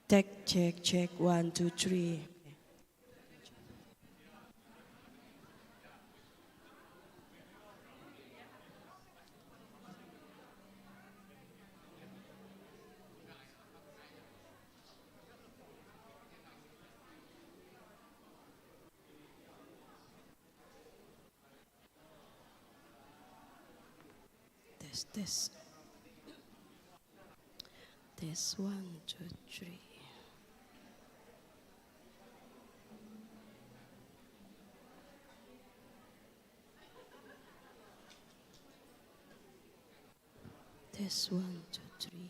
Check check check one two three. Test test. Test one two three. Test one two three.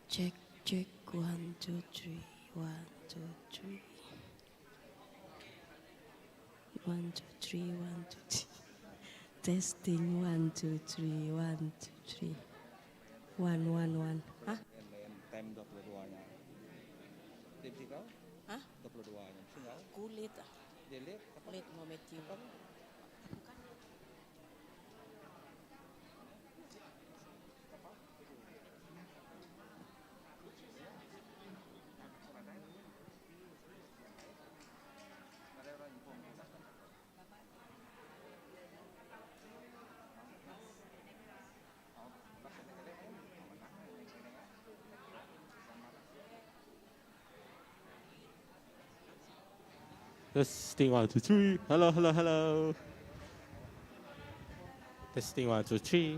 Check check one two three one two three. One two three one two three. Testing one two three one two three. One one one. Hah? Time 22 nya. Dia bisi kau? Hah? 22 nya. Bisi kau? Kulit ah. Dia lihat apa? Kulit mau Matthew. Testing one two three. Hello hello hello. Testing one two three.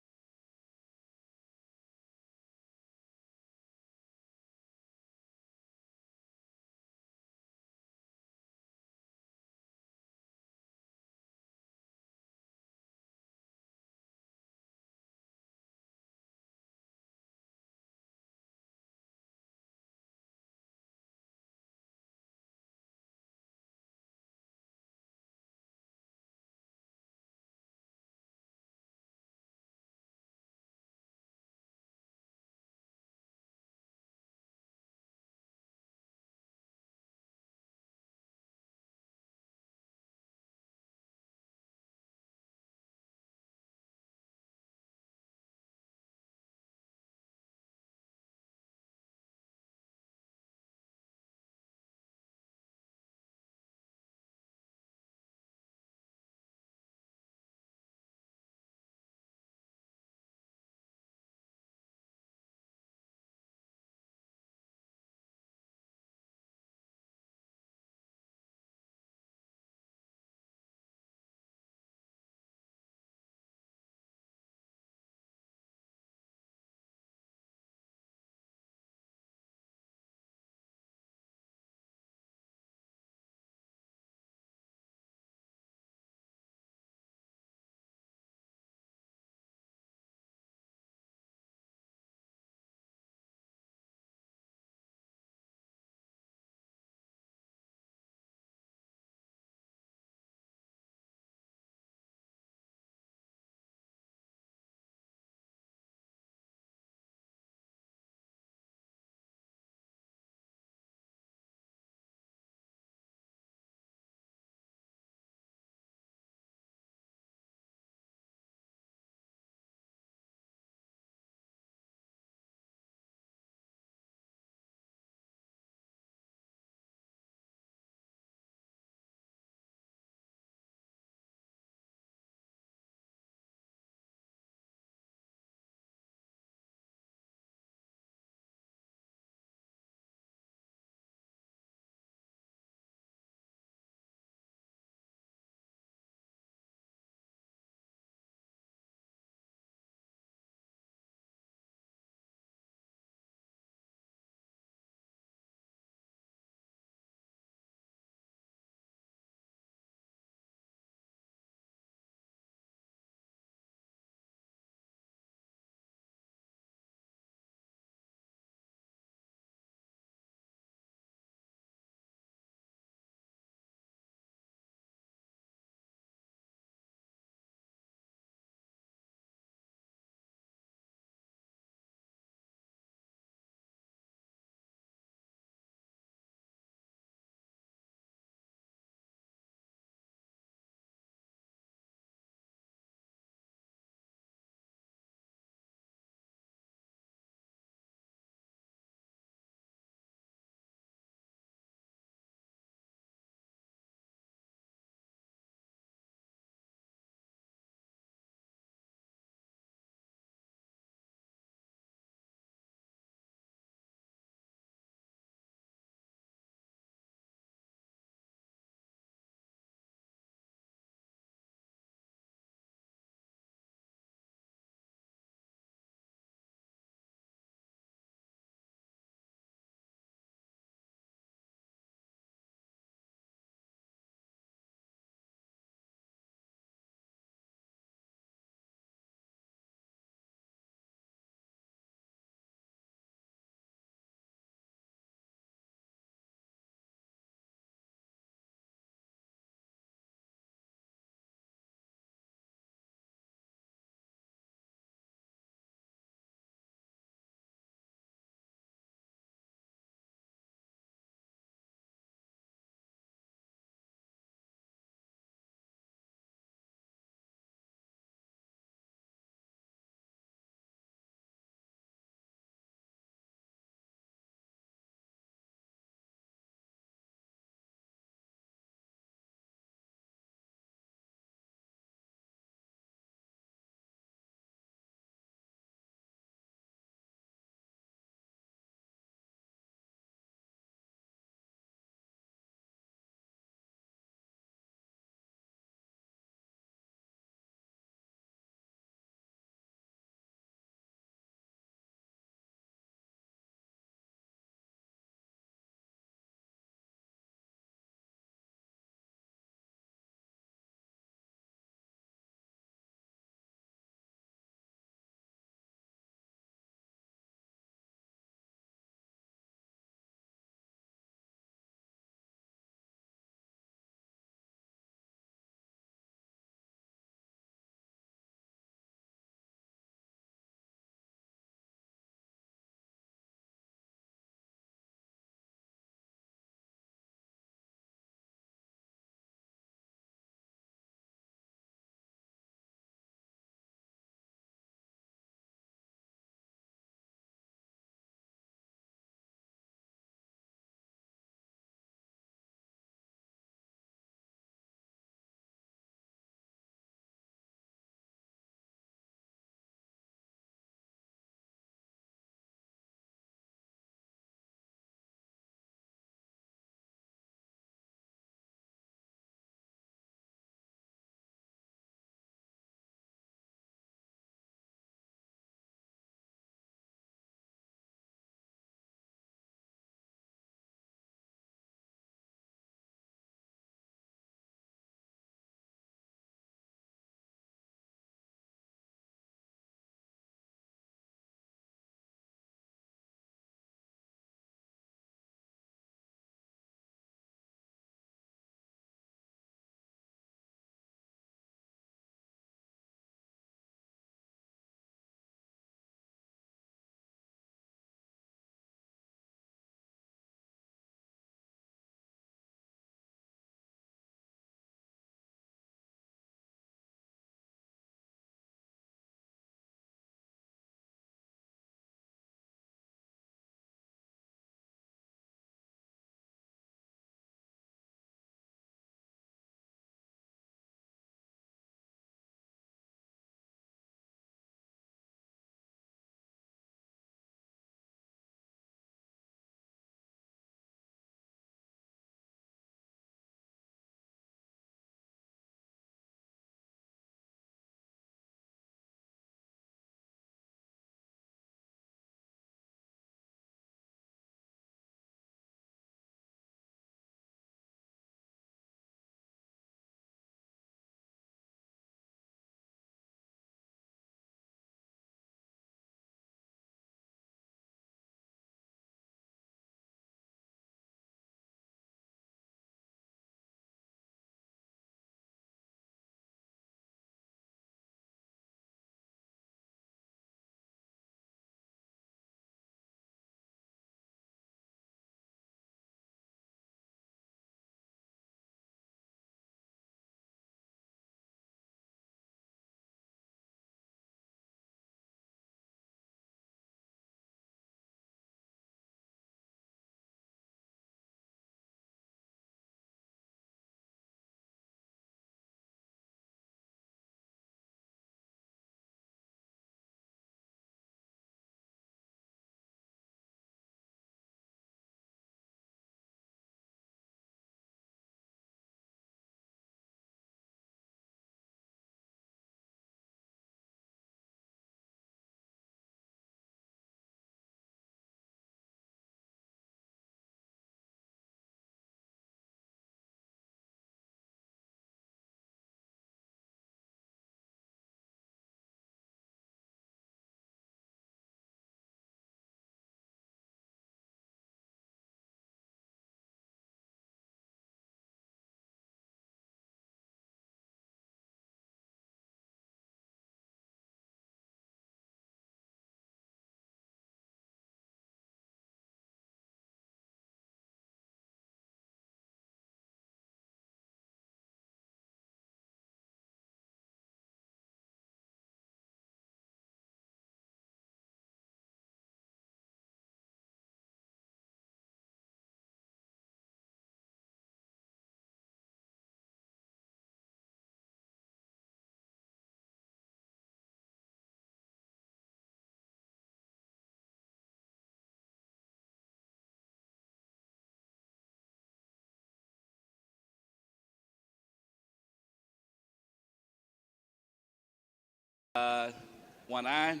晚安，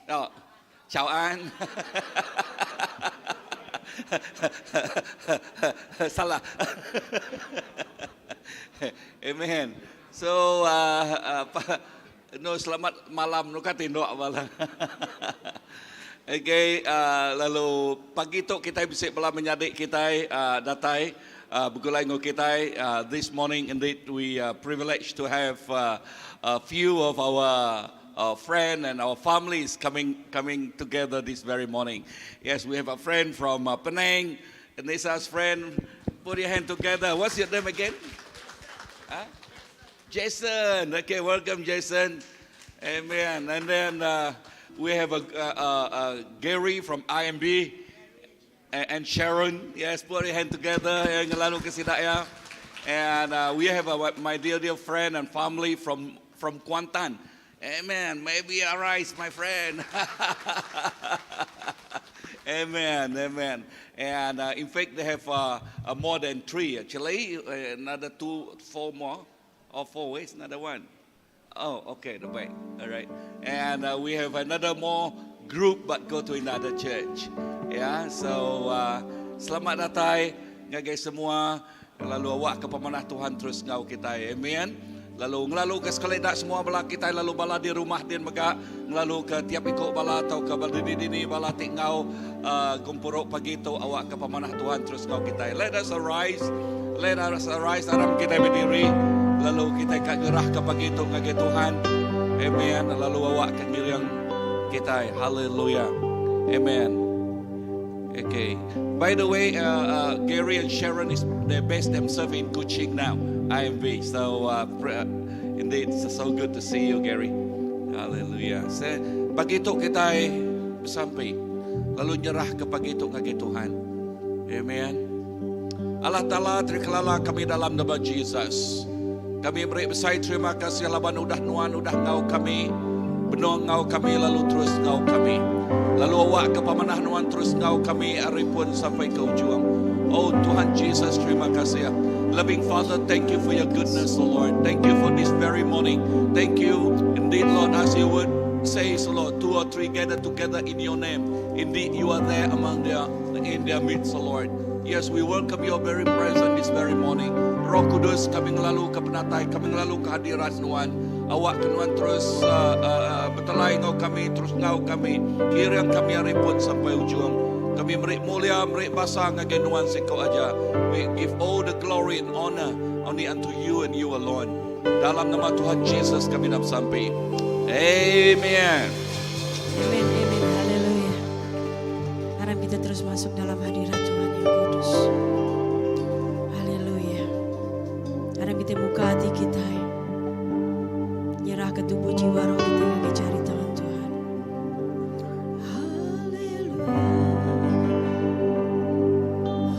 哦，早安。Salah. Amen. So uh, uh, no selamat malam nu ka tinduk bala. Okay, uh, lalu pagi tu kita bisi bala menyadi kita uh, datai uh, begulai ngau kita uh, this morning indeed we are privileged to have uh, a few of our uh, friend and our families coming coming together this very morning. Yes, we have a friend from uh, Penang, and this is friend. Put your hand together. What's your name again? Huh? Jason. Okay, welcome, Jason. Amen. And then uh, we have a, a, a, a Gary from IMB and Sharon. Yes, put your hand together. Ngelalu ke sida ya. And uh, we have a, my dear, dear friend and family from, from Kuantan. Amen. Maybe arise, my friend. Amen. Amen. And uh, in fact, they have uh, uh, more than three actually. Another two, four more, or four. Wait, another one. Oh, okay, the back. All right. And uh, we have another more group, but go to another church. Yeah. So uh, selamat datang ngagai semua. Lalu awak ke pemanah Tuhan terus ngau kita. Amen. Lalu ngelalu ke sekali dak semua bala kita lalu bala di rumah din mega ngelalu ke tiap ikut bala atau ke bala di dini bala ti ngau uh, gempuruk pagi tu awak ke pemanah Tuhan terus ngau kita. Let us arise. Let us arise aram kita berdiri. Lalu kita kat gerah ke pagi tu ngagai Tuhan. Amen. Lalu awak ke ngiring kita. Hallelujah. Amen. Okay. By the way, uh, uh, Gary and Sharon is they base themselves in Kuching now, IMB. So uh, indeed, it's so good to see you, Gary. Hallelujah. Se, pagi tu kita bersampai, lalu nyerah ke pagi tu ngagai Tuhan. Amen. Allah Ta'ala terkelala kami dalam nama Jesus. Kami beri besar terima kasih laban udah nuan udah ngau kami. Benong ngau kami lalu terus ngau kami. Lalu awak ke pemanah nuan terus ngau kami hari pun sampai ke ujung. Oh Tuhan Jesus terima kasih. Loving Father, thank you for your goodness, oh Lord. Thank you for this very morning. Thank you indeed, Lord, as you would say, so Lord, two or three gather together in your name. Indeed, you are there among their in their midst, oh Lord. Yes, we welcome your very presence this very morning. Roh Kudus, kami ngelalu ke penatai, kami ngelalu ke hadirat Nuan. Awak ke Nuan terus uh, uh, bertelai ngau kami, terus ngau kami. Kiring kami hari pun sampai ujung. Kami merik mulia, merik basa ngagai Nuan sikau aja. We give all the glory and honor only unto you and you alone. Dalam nama Tuhan Jesus kami nak sampai. Amen. Amen, amen, haleluya. Aram kita terus masuk dalam hadirat Tuhan yang kudus. Haleluya. Aram kita buka hati kita. Nyerah ke tubuh jiwa roh kita yang cari tangan Tuhan. Haleluya. Oh.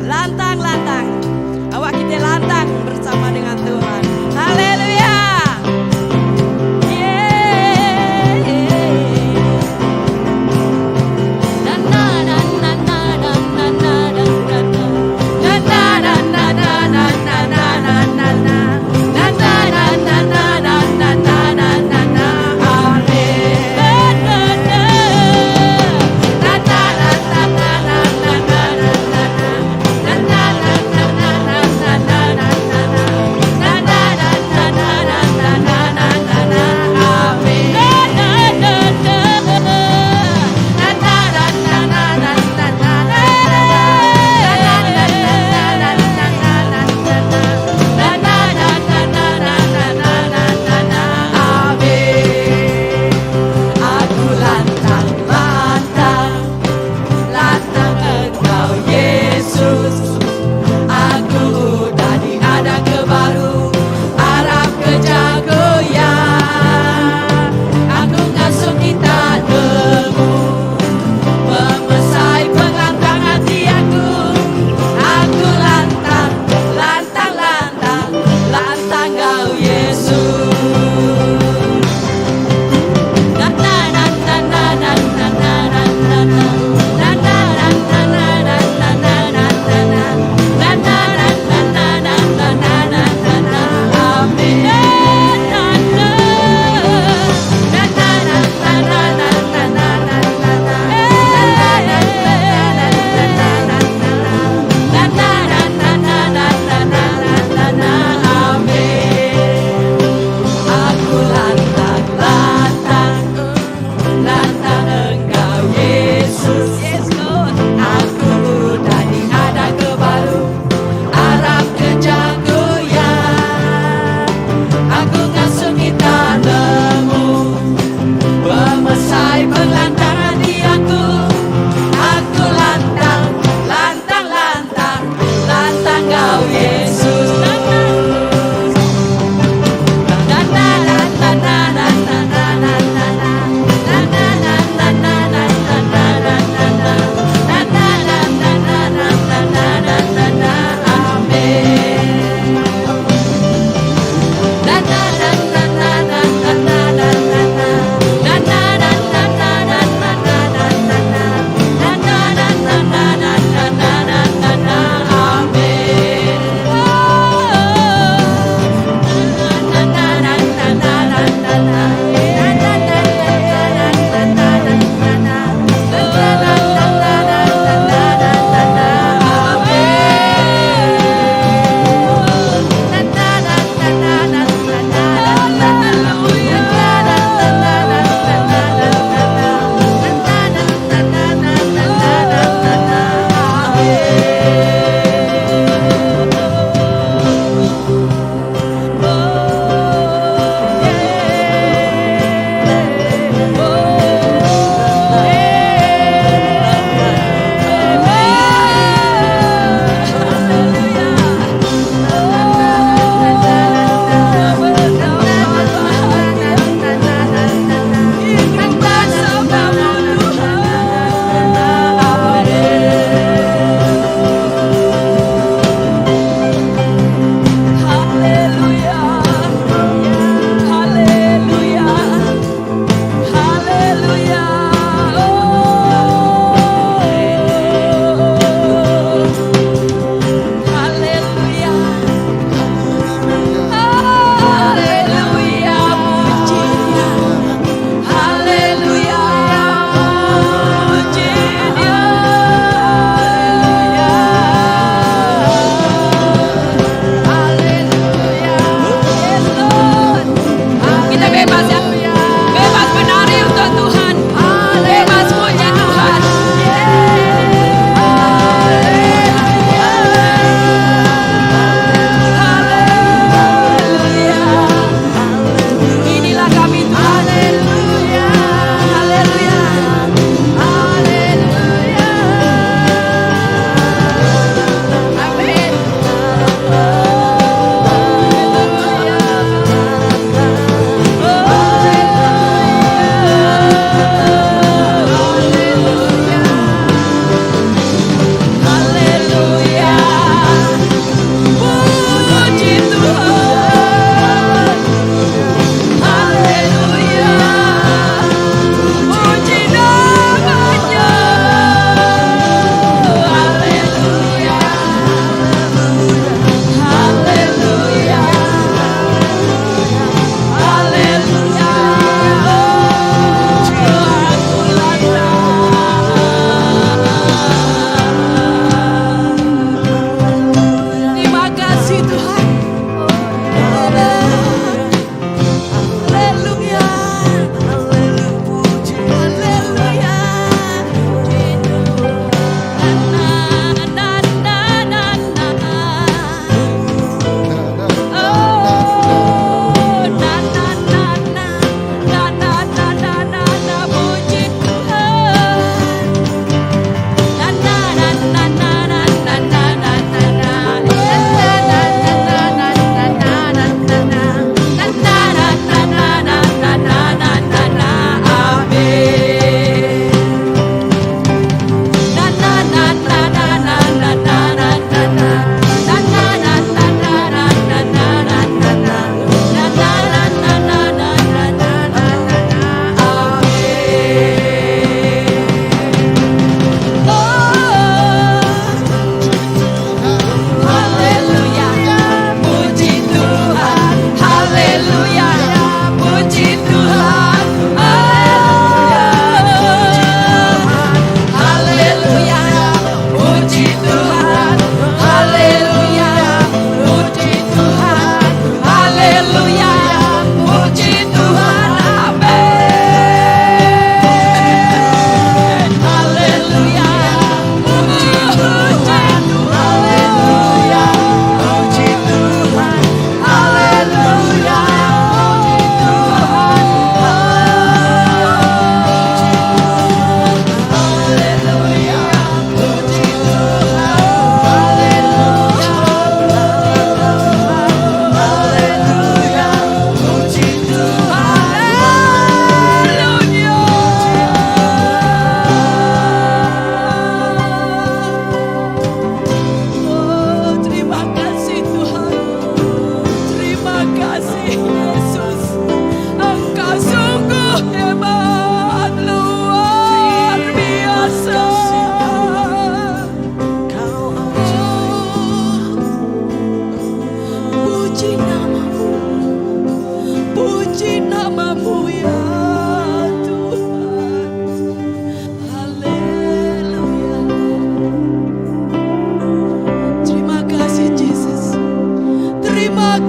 Lantang lantang. Awak kita lantang bersama dengan Tuhan. Haleluya. Yeah. Na na na na na na na na na na na. Na na na na na na na na na na na. Na na na na na na na na na na na. Amen. Na na na. Na na na na na na na na na na na. Na na na na na na na na na na na. Na na.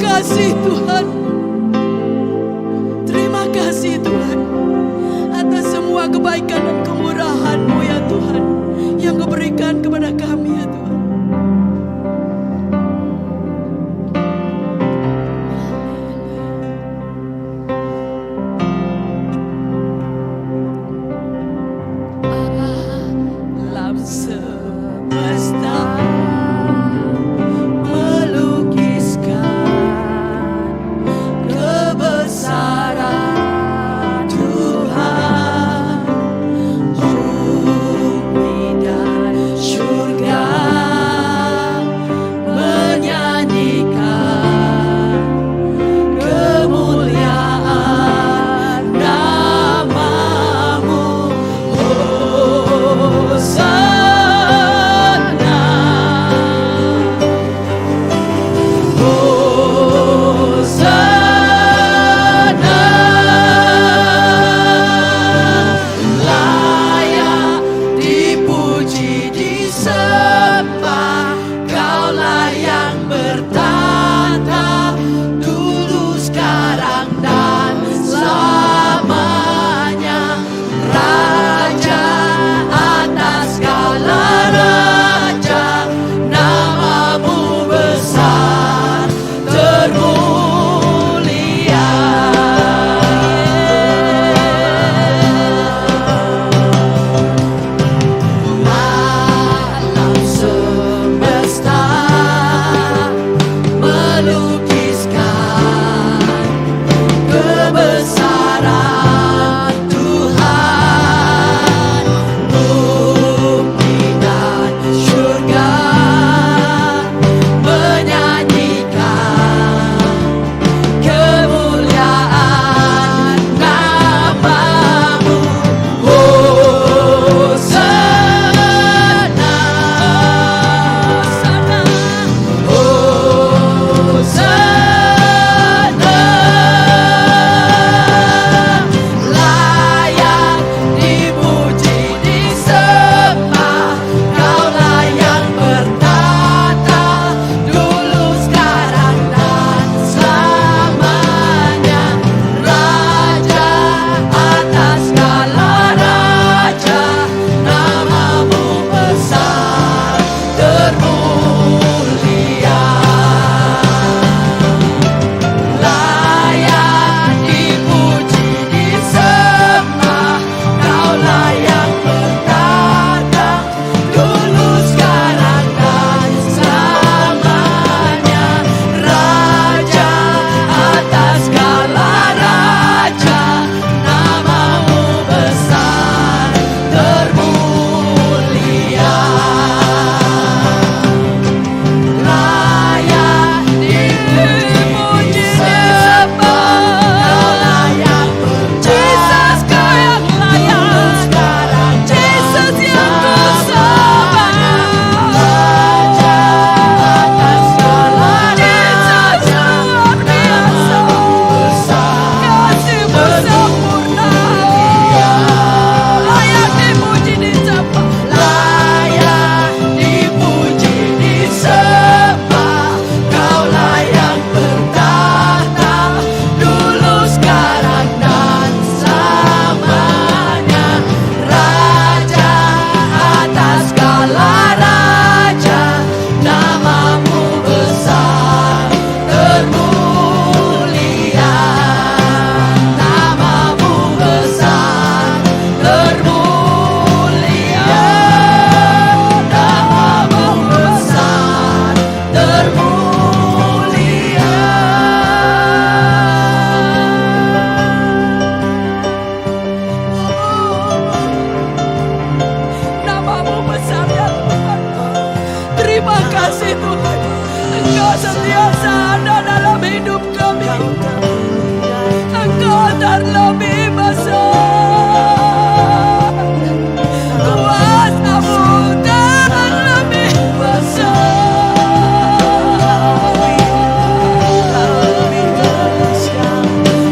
kasih Tuhan. Terima kasih Tuhan atas semua kebaikan dan kemurahan-Mu ya Tuhan yang Kau berikan kepada kami ya Tuhan. Alam semesta melukiskan kebesaran Tuhan, bumi dan syurga menyanyikan kemuliaan namamu. Hosana, Hosana, layak dipuji disembah, Kaulah yang bertahta dulu, sekarang dan selamanya, Raja atas segala raja, namamu besar termulia. Alam semesta melukiskan kebesaran Tuhan, bumi dan syurga menyanyikan kemuliaan namamu. Hosana, Hosana, layak dipuji disembah, Kaulah yang bertahta dulu, sekarang dan selamanya, Raja atas segala raja, namamu besar termulia. Layak dipuji disembah, Kaulah yang bertahta dulu, sekarang dan selamanya, Raja atas segala raja, namamu besar termulia. Layak dipuji disembah, Kaulah yang Jesus, Kau yang layak, Jesus yang kusembah, Raja atas segala Jesus luar biasa, kasihmu sempurna, layak dipuji disembah, layak dipuji disembah, Kaulah yang bertahta dulu, sekarang dan selamanya, Raja atas segala raja, namamu besar termulia, namamu besar termulia, namamu besar termulia. Namamu besar ya Tuhan. Terima kasih Tuhan. Engkau sentiasa ada dalam hidup kami. Engkau terlebih besar. Kuasamu terlebih besar.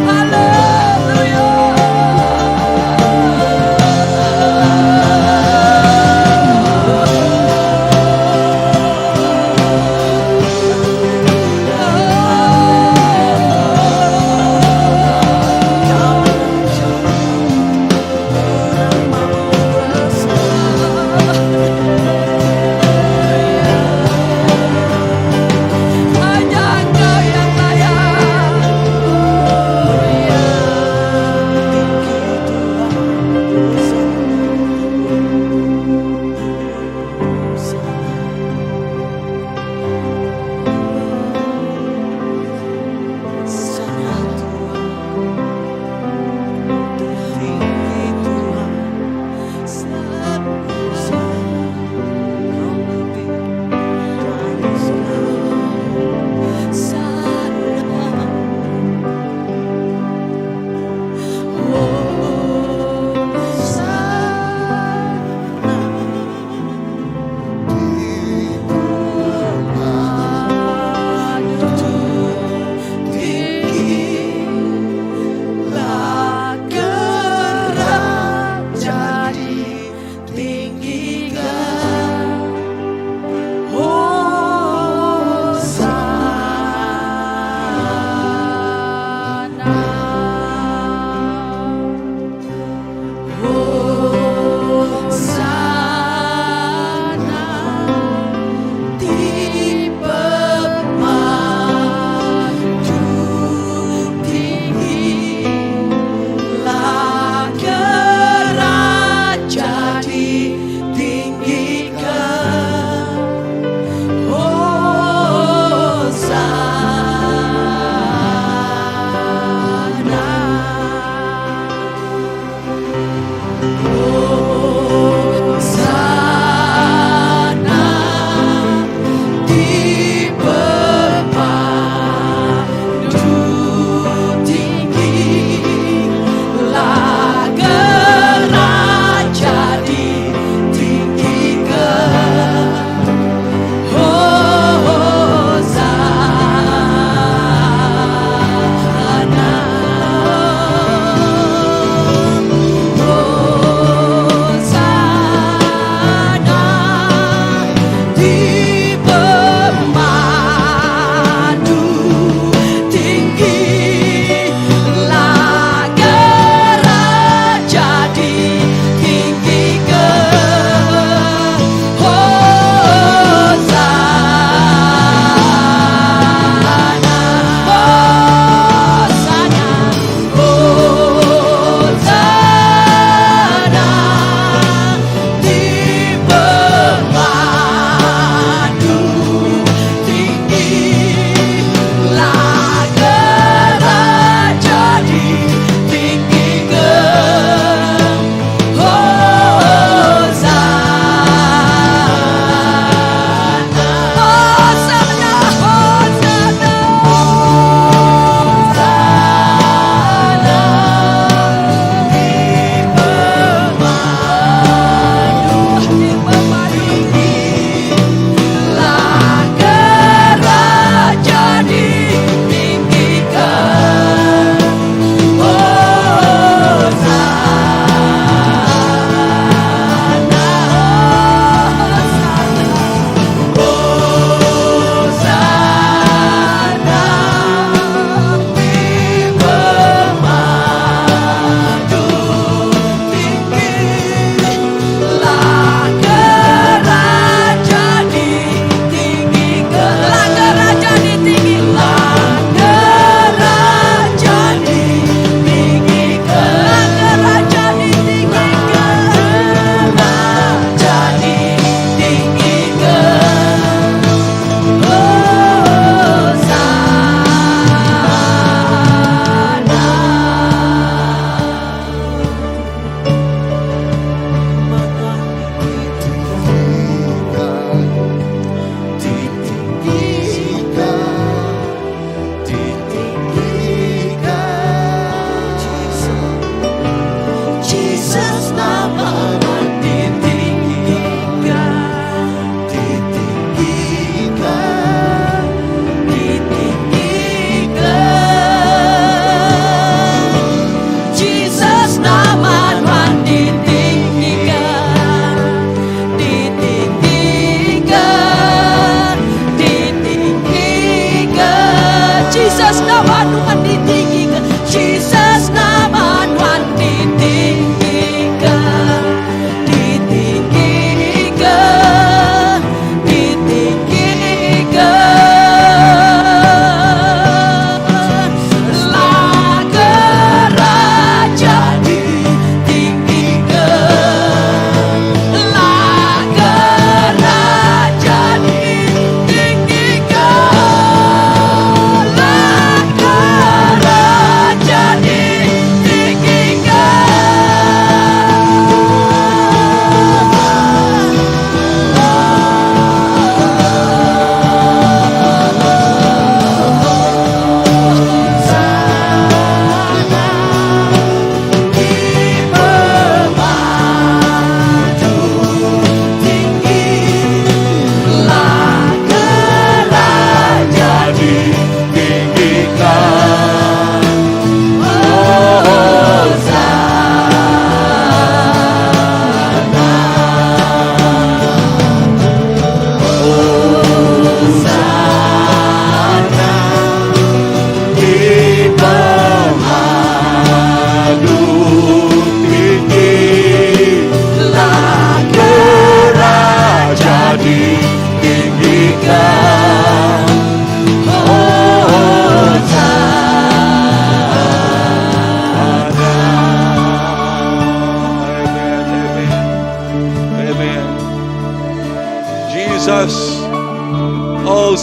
Haleluya.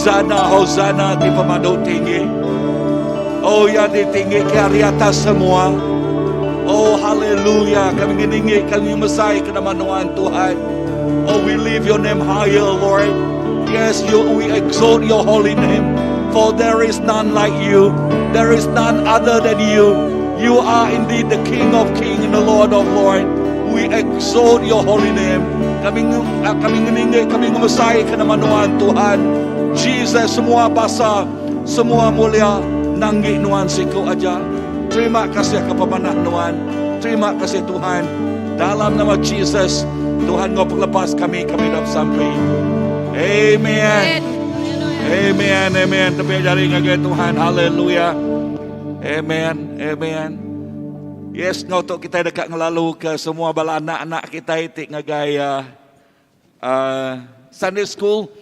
Hosanna, Hosanna ti pemadu tinggi. Oh iya ditinggi ke ari atas semua. Oh haleluya kami ngeninggi kami ngemesai ke nama nuan Tuhan. Oh we lift your name higher Lord. Yes you we exalt your holy name for there is none like you. There is none other than you. You are indeed the King of King and the Lord of Lord. We exalt your holy name. Kami kami ngeninggi kami ngemesai ke nama nuan Tuhan. Jesus semua basa semua mulia nanggi nuan siku aja. Terima kasih ke pemanah nuan. Terima kasih Tuhan. Dalam nama Jesus Tuhan enggau pengelepas kami kami dah besampi. Amen. Amen. Amen. Tepik jari ngagai Tuhan. Haleluya. Amen. Amen. Yes, enggau tu kitai deka ngelalu ke semua bala anak-anak kitai ti ngagai uh, uh, Sunday school.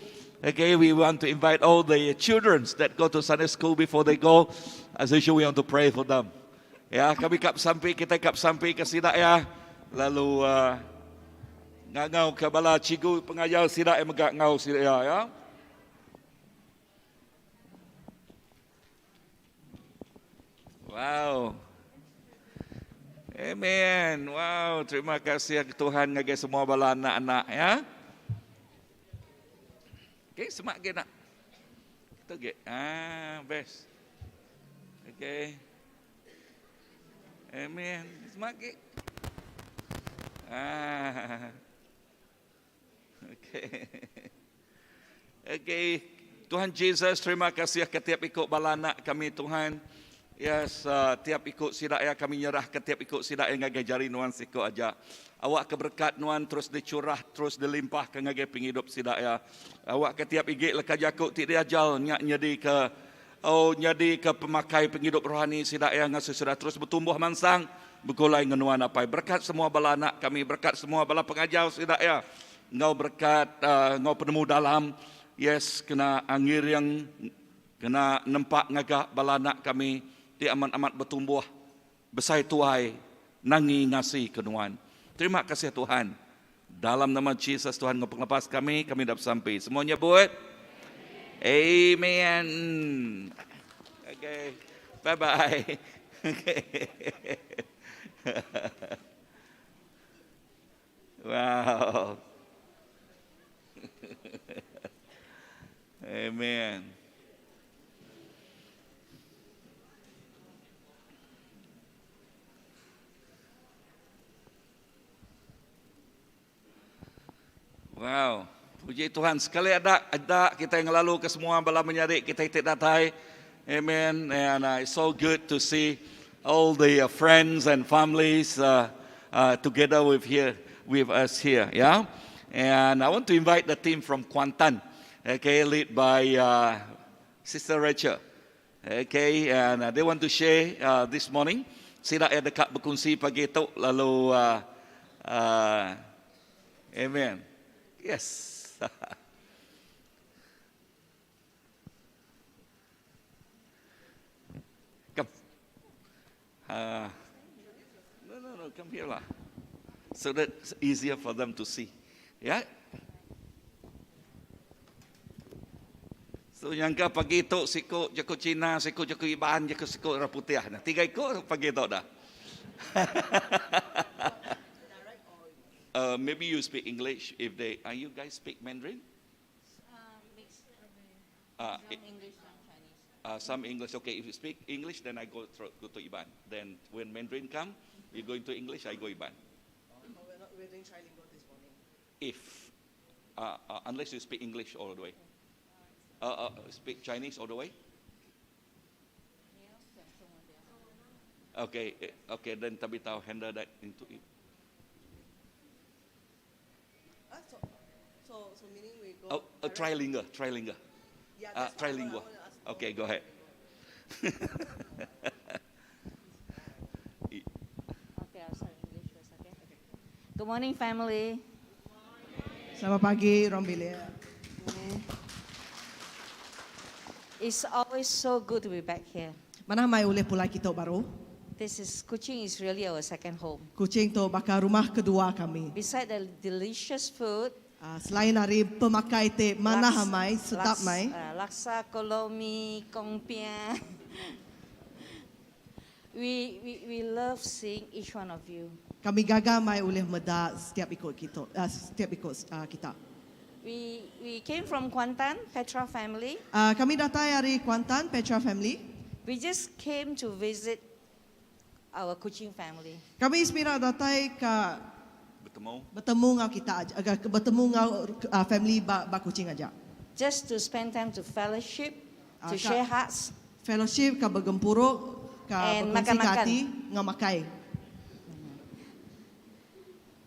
Okay, we want to invite all the children that go to Sunday school before they go. As usual, we want to pray for them. Ya, kami kap sampi kita kap sampi ke sida ya. Lalu uh, ngangau ke bala cikgu pengajar sida yang mega ngau sida ya. ya. Wow. Amen. Wow, terima kasih ke Tuhan ngagai semua bala anak-anak ya. Okay, semak ke nak. Kita ke. Ah, best. Okay. Amen. Semak ke. Ah. Okay. Okay. Tuhan Jesus, terima kasih ke tiap ikut bala anak kami Tuhan. Yes, uh, tiap ikut sida ya kami nyerah ke tiap ikut sida ya ngagai jari nuan siko aja. Awak ke berkat nuan terus dicurah, terus dilimpah ke ngagai penghidup sida ya. Awak ke tiap igi leka jaku ti diajal nya nyadi ke oh nyadi ke pemakai penghidup rohani sida ya ngasuh sida terus bertumbuh mansang begulai ngenuan apai. Berkat semua bala anak kami, berkat semua bala pengajar sida ya. Enggau berkat uh, enggau penemu dalam yes kena ngiring Kena nempa ngaga bala anak kami ti amat-amat betumbuh besai tuai nangi ngasi ke Nuan. Terima kasih Tuhan. Dalam nama Jesus Tuhan enggau pengelepas kami, kami dah besampi. Semua nyebut Amen. Okay. Bye bye. Okay. wow. Amen. Wow. Puji Tuhan. Sekali ada ada kita yang lalu ke semua bala menyadi kita ti datai. Amen. And uh, it's so good to see all the uh, friends and families uh, uh, together with here with us here. Yeah. And I want to invite the team from Kuantan, okay, led by uh, Sister Rachel. Okay, and uh, they want to share uh, this morning. Sida ya dekat berkongsi pagi itu lalu uh, uh, Amen. Yes. come. Uh, no, no, no, come here lah. So that it's easier for them to see. Yeah. So nyangka pagi tu siku jaku Cina, siku jaku Iban, jaku siku orang putih. Nah, tiga iku pagi tu dah. uh, maybe you speak English if they are you guys speak Mandarin? Uh, some English, some Chinese. Uh, some English. Okay, if you speak English, then I go through, go to Iban. Then when Mandarin come, you go into English, I go Iban. Oh, we're not we're doing trilingual this morning. If uh, uh, unless you speak English all the way. Uh, uh, speak Chinese all the way? Okay, eh, okay, then Tabitha handle that into it. Ah, so, so, so meaning we go. Oh, uh, trilingual, trilingual. Yeah, Uh, that's what I trilingual. wanna ask. Okay, go ahead. Okay, I'll start English first, okay? Good morning, family. Selamat pagi, Rom Bilik. It's always so good to be back here. Manah mai ulih pulai kitu baru. This is Kuching is really our second home. Kuching tu baka rumah kedua kami. Beside the delicious food, Selain ari pemakai ti manah amai, sedap mai. Laksa, kolomi, kompia. We we we love seeing each one of you. Kami gaga amai ulih meda setiap iku kitu, setiap iku kita. We we came from Kuantan, Petra family. Kami datai ari Kuantan, Petra family. We just came to visit our Kuching family. Kami semina datai ka Betemu. Betemu enggau kita aja, betemu enggau family ba ba Kuching aja. Just to spend time to fellowship, to Ka share hearts. Fellowship ka begempuru, ka And bekunsika makan-makan. ati enggau makai.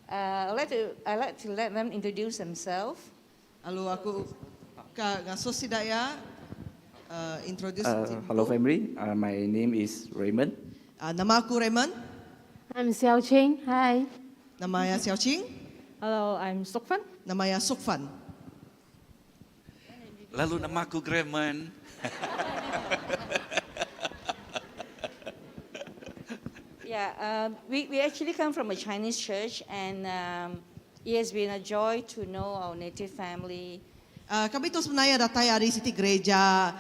I like to I like to let them introduce themselves. Lalu aku ka ngasuh sida iya introduce diri Hello empu. family, my name is Raymond. Nama aku Raymond. I'm Xiao Qing. Hi. Nama iya Xiao Qing. Hello, I'm Suk Fan. Nama iya Suk Fan. Lalu nama aku Gremon. Yeah, uh, we, we actually come from a Chinese church and um, it has been a joy to know our native family. Kami tu sebenarnya datai ari siti gereja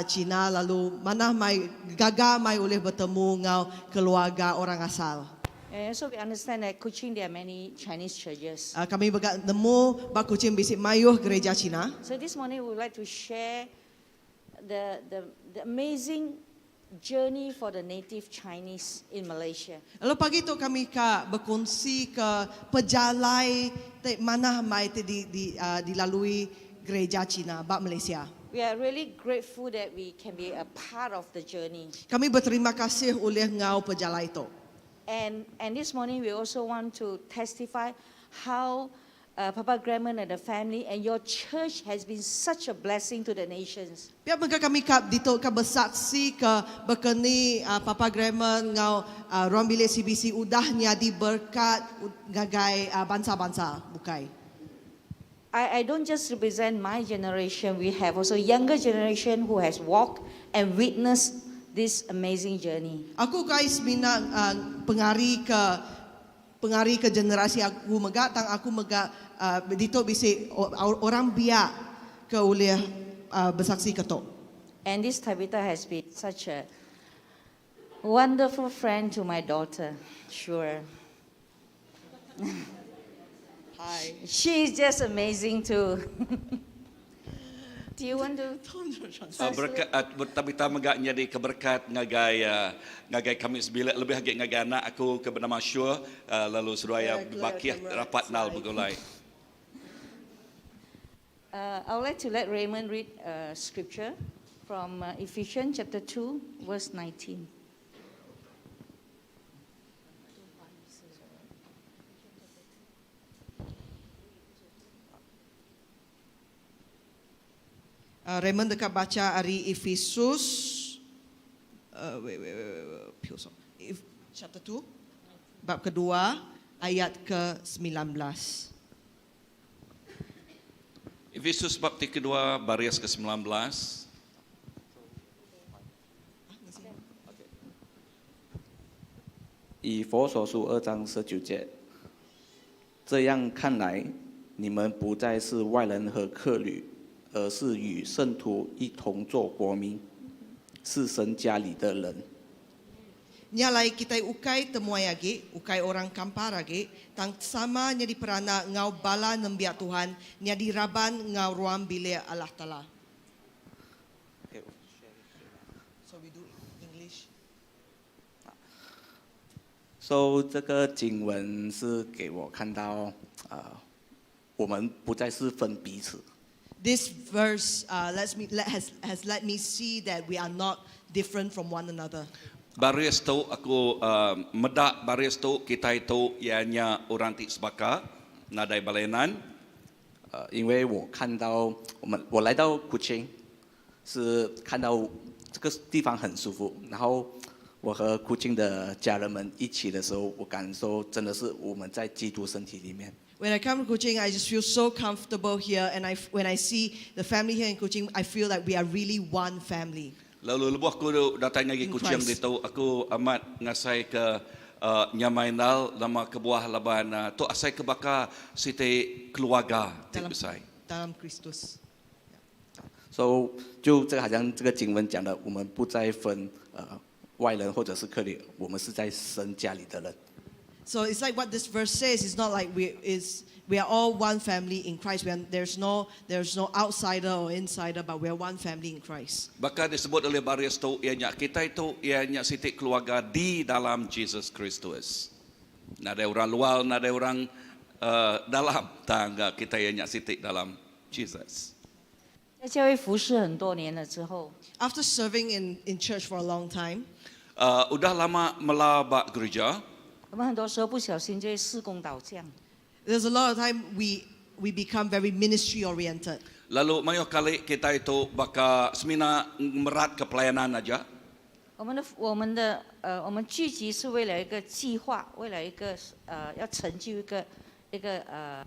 Cina lalu manah mai gaga mai ulih betemu enggau keluarga orang asal. And also we understand that Kuching there are many Chinese churches. Kami mega nemu ba Kuching bisi mayuh gereja Cina. So this morning we would like to share the the the amazing journey for the native Chinese in Malaysia. Lalu pagi tu kami ka bekunsi ke pejalai ti manah mai ti di di dilalui gereja Cina ba Malaysia. We are really grateful that we can be a part of the journey. Kami beterima kasih ulih enggau pejalai tu. And and this morning we also want to testify how uh, Papa Grandma and the family and your church has been such a blessing to the nations. Pia mega kami ka ditu ka besaksi ke baka ni Papa Grandma enggau ruang bilik CBC udah nyadi berkat ngagai bansa-bansa bukai. I I don't just represent my generation, we have also younger generation who has walked and witnessed this amazing journey. Aku ukai semina pengari ke pengari ke generasi aku mega tang aku mega ditu bisi orang biak ke ulih besaksi ke tu. And this Tabitha has been such a wonderful friend to my daughter, sure. Hi. She is just amazing too. Do you want to Uh, berkat uh, Tabitha mega nyadi ke berkat ngagai uh, ngagai kami sebilik lebih agi ngagai anak aku ke benama Shua uh, lalu seduai iya bakih rapat nal begulai. Uh, I would like to let Raymond read uh, scripture from uh, Ephesians chapter 2 verse 19. Raymond deka bacha ari Efesus uh, wait, wait, wait, wait, wait, If, chapter 2 bab kedua ayat ke-19. Efesus bab ti kedua baris ke-19. 以弗所书二章十九节，这样看来，你们不再是外人和客旅，而是与圣徒一同做国民，是神家里的人。 Nya alai kitai ukai temuai agi, ukai orang kampar agi, tang sama nyadi peranak enggau bala nembiak Tuhan, nyadi raban enggau ruang bilik Allah Taala. So we do English. So 这个经文是给我看到，呃，我们不再是分彼此。 This verse uh, lets me, let, has, has let me see that we are not different from one another. Baris tu aku uh, meda baris tu kitai tu iya nya orang ti sebaka nadai balenan. 呃，因为我看到我们我来到古晋，是看到这个地方很舒服，然后我和古晋的家人们一起的时候，我感受真的是我们在基督身体里面。 When I come to Kuching, I just feel so comfortable here, and I, when I see the family here in Kuching, I feel like we are really one family. Lalu lebuh aku datai ngagai In Kuching Christ. ditu, aku amat ngasaika Nyamai endal nama kebuah laban tu asai ke baka siti keluarga ti Dalam besai. dalam Kristus. So 就这个好像这个经文讲的，我们不再分呃外人或者是客旅，我们是在神家里的人。 So it's like what this verse says. It's not like we are all one family in Christ. There's no outsider or insider, but we are one family in Christ. Baka disebut oleh baris tu ianya kita itu ianya siti keluarga di dalam Jesus Kristus. Nadai orang luar, nadai orang dalam tangga kita ianya siti dalam Jesus. 在教会服侍很多年了之后， After serving in church for a long time, Udah lama mela ba gereja, 我们很多时候不小心就会事工导向。 there's a lot of time we become very ministry oriented. Lalu mayuh kali kita itu baka semina merat ke pelayanan aja. 我们的我们的呃，我们聚集是为了一个计划，为了一个要成就一个一个呃，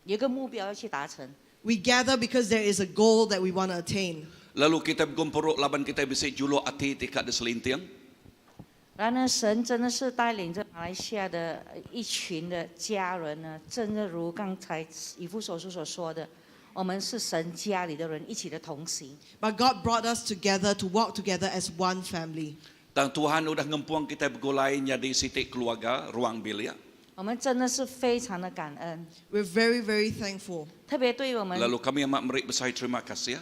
有一个目标要去达成。 We gather because there is a goal that we want to attain. Lalu kita bergempuruk laban kita bisi juluk ati ti ka diselinting. 然而，神真的是带领着马来西亚的一群的家人呢，真的如刚才以弗所书所说的，我们是神家里的人，一起的同行。 But God brought us together to walk together as one family. Dan Tuhan udah ngempung kita begulai jadi siti keluarga ruang bilik. 我们真的是非常的感恩， We're very, very thankful. 特别对于我们， Lalu kami amat meri besar terima kasih.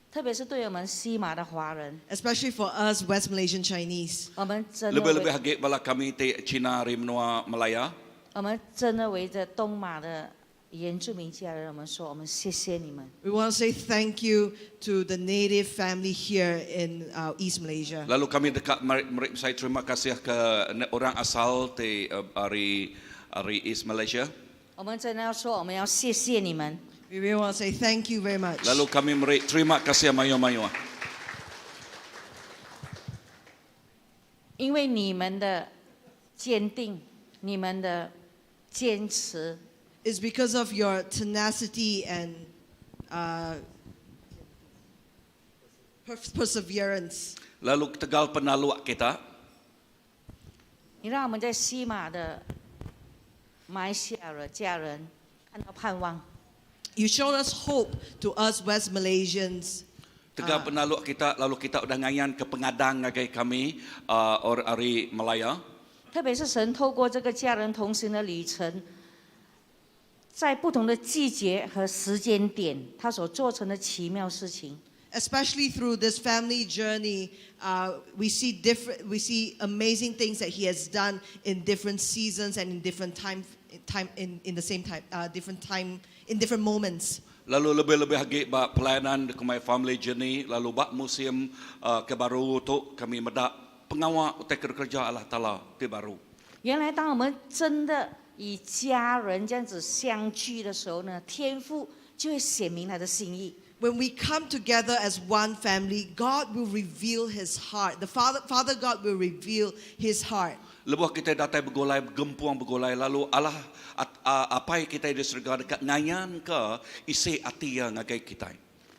特别是对我们西马的华人， Especially for us West Malaysian Chinese. 我们真的 Lebih-lebih 为 lagi bala kami ti Cina ari menua Malaya. 我们真的围着东马的原住民家人，我们说，我们谢谢你们。 We want to say thank you to the native family here in East Malaysia. Lalu kami dekat meri, meri besar terima kasih ke orang asal ti ari ari East Malaysia. 我们真的要说，我们要谢谢你们。 We really want to say thank you very much. Lalu kami meri terima kasih mayu-mayu. 因为你们的坚定，你们的坚持， It's because of your tenacity and perseverance. Lalu tegal penaluk kita, 你让我们在西马的马来西亚的家人看到盼望。 You showed us hope to us West Malaysians. Tegal penaluk kita, lalu kita udah ngayan ke pengadang ngagai kami or ari Malaya. 特别是神透过这个家人同行的旅程，在不同的季节和时间点，他所做成的奇妙事情。 Especially through this family journey, we see amazing things that He has done in different seasons and in different time, time in the same time, different time, in different moments. Lalu lebih-lebih lagi ba pelayanan ke my family journey, lalu ba musim ke baru tu kami medak pengawak utai kerja Allah Taala ti baru. 原来，当我们真的以家人这样子相聚的时候呢，天父就会显明他的心意。 When we come together as one family, God will reveal His heart. The Father God will reveal His heart. Lebuh kita datai begulai, begempung begulai, lalu Allah at, apai kita di surga dekat ngayan ke isi ati yang ngagai kita.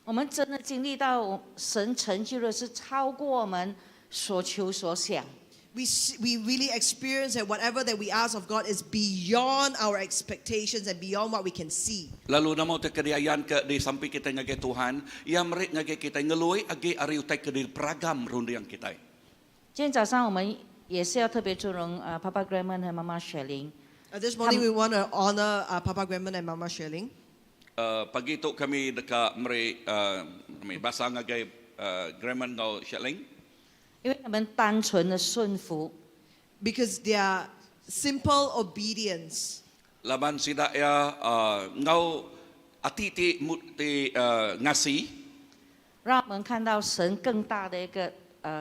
我们真的经历到神成就的是超过我们所求所想。 We really experience that whatever that we ask of God is beyond our expectations and beyond what we can see. Lalu nama te kediayan ke di samping kita ngagai Tuhan, ia merik ngagai kita ngelui agi ari utai ke di peragam rundiang kita. 今天早上我们也是要特别尊荣Papa Grandma 和妈妈雪玲。 This morning we want to honor Papa Grandma and Mama Shirley. Pagi tu kami dekat merik kami bahasa ngagai Grandma ngau Shirley. 因为他们单纯的顺服， Because their simple obedience Laban sida ya ngau ati ti mu, ti ngasi 让我们看到神更大的一个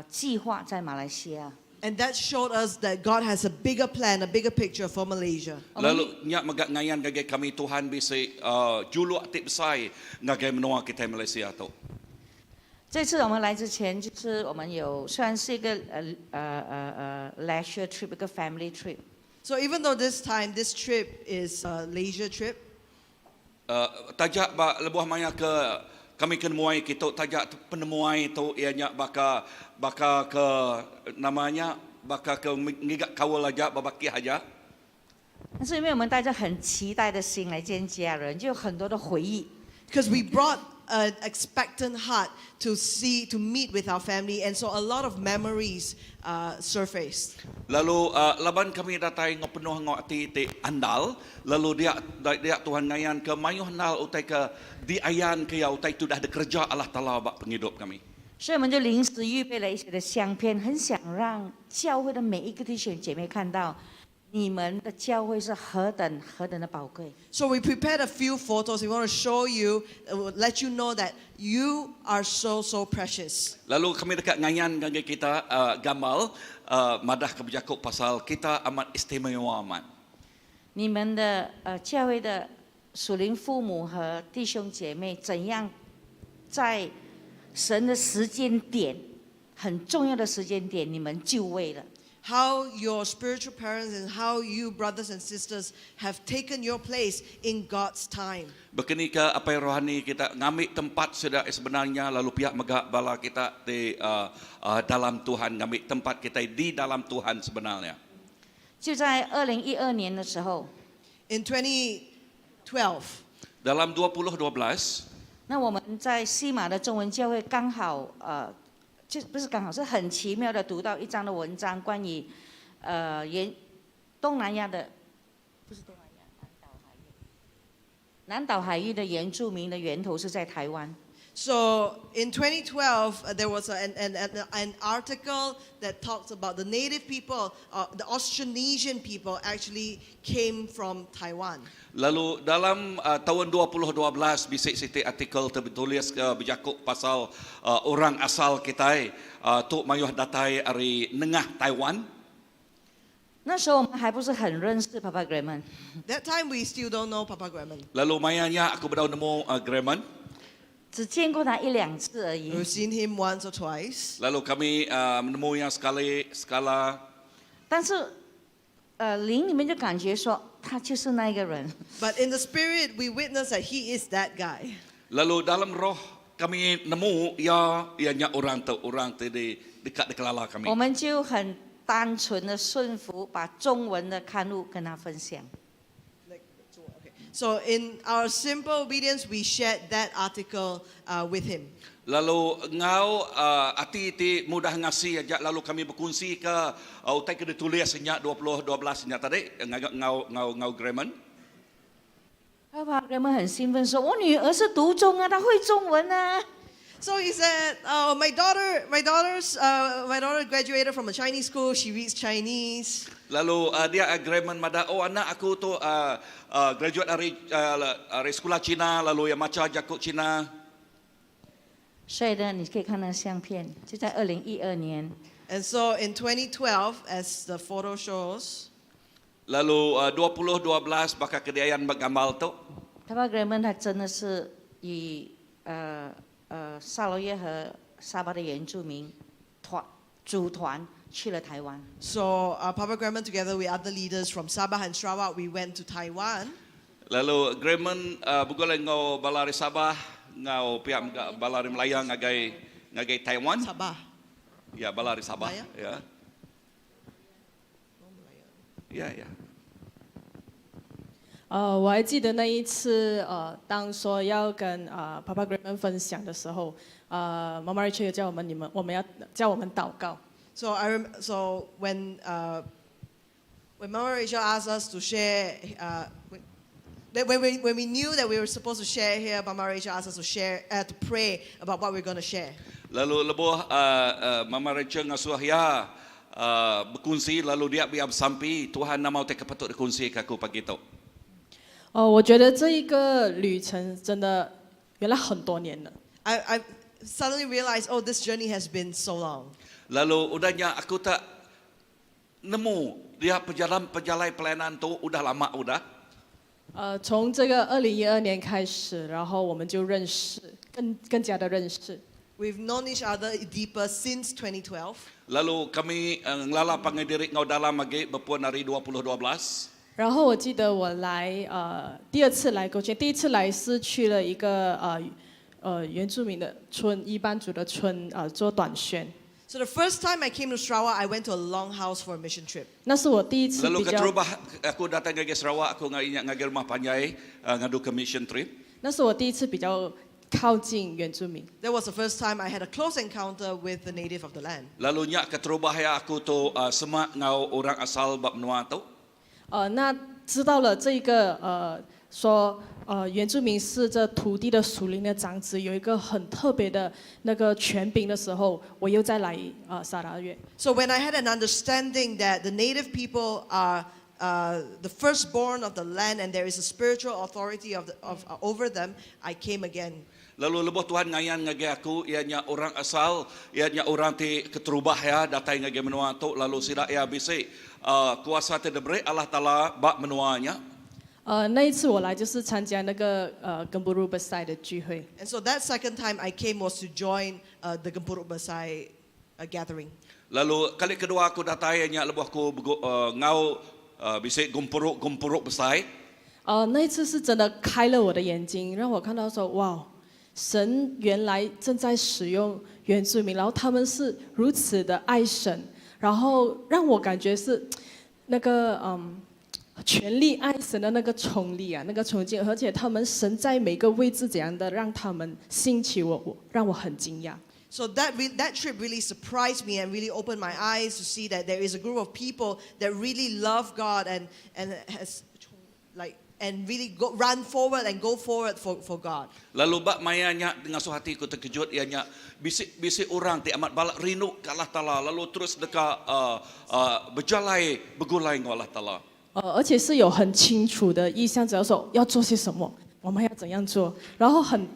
计划在马来西亚。 And that showed us that God has a bigger plan, a bigger picture for Malaysia. Lalu nyak megak ngayan ngagai kami Tuhan bisi juluk ti besai ngagai menua kita Malaysia tu. 这次我们来之前，就是我们有虽然是一个leisure trip，一个 family trip。 So even though this time this trip is a leisure trip, Tajak ba lebuh maya ke kami ke nemuai kita tajak penemuai tu ianya baka baka ke namanya baka ke ngiga kaul aja bebakih aja. 但是因为我们带着很期待的心来见家人，就有很多的回忆。 Because we brought an expectant heart to see, to meet with our family, and so a lot of memories surfaced. Lalu laban kami datai ngau penuh ngau ati ti andal, lalu dia dia Tuhan ngayan ke mayuh nal utai ke diayan ke ya utai tu dah dikerja Allah Taala ba pengidup kami. 所以我们就临时预备了一些的相片，很想让教会的每一个弟兄姐妹看到，你们的教会是何等何等的宝贵。 So we prepared a few photos. We want to show you, let you know that you are so, so precious. Lalu kami dekat ngayan ngagai kita gamal madah ke berjakuk pasal kita amat istimewa amat. 你们的教会的属灵父母和弟兄姐妹怎样在神的时间点，很重要的时间点，你们就位了。 How your spiritual parents and how you, brothers and sisters, have taken your place in God's time. Begini ke apa yang rohani kita ngambil tempat sudah sebenarnya, lalu pihak megak bala kita di dalam Tuhan, ngambil tempat kita di dalam Tuhan sebenarnya. 就在2012年的时候， In 2012, Dalam 2012, 那我们在西马的中文教会刚好就不是刚好，是很奇妙的读到一张的文章，关于原东南亚的，不是东南亚，南岛海域，南岛海域的原住民的源头是在台湾。 So in 2012, there was an article that talks about the native people, the Austronesian people actually came from Taiwan. Lalu dalam tahun 2012 bisik siti artikel tertulis berjakuk pasal orang asal kita tu mayuh datai ari nengah Taiwan. 那时候我们还不是很认识 Papa Grayman， That time we still don't know Papa Grayman. Lalu mayanya aku bedau nemu Grayman. 只见过他一两次而已。 We've seen him once or twice. Lalu kami menemu yang sekali sekala. 但是，灵里面就感觉说他就是那一个人。 But in the spirit, we witness that he is that guy. Lalu dalam roh kami nemu ya ianya orang tu di dekat di kelala kami. 我们就很单纯的顺服，把中文的刊物跟他分享。 Like, so, okay. So in our simple obedience, we shared that article with him. Lalu ngau ati ti mudah ngasi aja, lalu kami berkongsi ke utai ke ditulis nya 2012 nya tadi ngau ngau ngau ngau Grayman. 爸爸 Grayman 很兴奋说：“我女儿是读中啊，她会中文啊。 So he said, "Oh, my daughter graduated from a Chinese school. She reads Chinese." Lalu dia agreement mada, "Oh, anak aku tu graduate dari dari sekolah Cina, lalu yang maca jakuk Cina." ” 所以呢，你可以看那相片，就在2012年。 And so in 2012, as the photo shows, Lalu 2012 bakal kediayan bergamal tu. Papa Grayman 他真的是以沙捞越和沙巴的原住民团组团去了台湾。 So Papa Grayman together with other leaders from Sabah and Sarawak, we went to Taiwan. Lalu Grayman begulai ngau balari Sabah, ngau pihak balari Melayu ngagai ngagai Taiwan. Sabah. Ya, balari Sabah. Malaya? Ya. Ya, ya. 我还记得那一次，当说要跟Papa Grayman 分享的时候，妈妈 Rachel 叫我们你们我们要叫我们祷告。 So when Mama Rachel asked us to share, when we knew that we were supposed to share here, Mama Rachel asked us to pray about what we're going to share. Lalu lebuh Mama Rachel ngasuh ya berkongsi, lalu dia biar sampai Tuhan nama utai kepatut dikongsi ke aku pagi tu. 我觉得这一个旅程真的原来很多年了。 I suddenly realized, oh, this journey has been so long. Lalu udahnya aku tak nemu dia perjalanan perjalai pelayanan tu udah lama udah. 从这个2012年开始，然后我们就认识，更加的认识。 We've known each other deeper since 2012. Lalu kami ngelala panggil diri ngau dalam lagi berpuan hari 2012. 然后我记得我来第二次来过去，第一次来是去了一个原住民的村，伊班族的村做短宣。So the first time I came to Sarawak, I went to a longhouse for a mission trip. 那是我第一次 Lalu 比较， keterubah aku datang ke Sarawak, aku ngai ngagai rumah panjai ngadu ke mission trip. 那是我第一次比较靠近原住民。 That was the first time I had a close encounter with the native of the land. Lalu nya keterubah ya aku tu semak ngau orang asal bab menua tu. 那知道了这个说原住民是这土地的属灵的长子，有一个很特别的那个权柄的时候，我又再来砂拉越。 So when I had an understanding that the native people are the firstborn of the land and there is a spiritual authority over them, I came again. Lalu lebuh Tuhan ngayan ngagai aku ianya orang asal, ianya orang ti keterubah ya datai ngagai menua tu lalu sida ya bisi kuasa ti diberi Allah Taala bak menuanya. 那一次我来就是参加那个Gempuru Besai 的聚会。 And so that second time I came was to join the Gempuru Besai gathering. Lalu kali kedua aku datai nya lebuh aku ngau bisi gempuru-gempuru besai. 那一次是真的开了我的眼睛，让我看到说，哇，神原来正在使用原住民，然后他们是如此的爱神，然后让我感觉是那个全力爱神的那个冲力啊，那个冲劲，而且他们神在每个位置怎样的让他们兴起我，让我很惊讶。 So that trip really surprised me and really opened my eyes to see that there is a group of people that really love God and has like and really go, run forward and go forward for God. Lalu bak mayanya dengan hati ku terkejut ianya bisi bisi orang ti amat balak rindu ke Allah Taala lalu terus deka berjalai begulai dengan Allah Taala. 而且是有很清楚的意向，只要说要做些什么，我们要怎样做，然后很，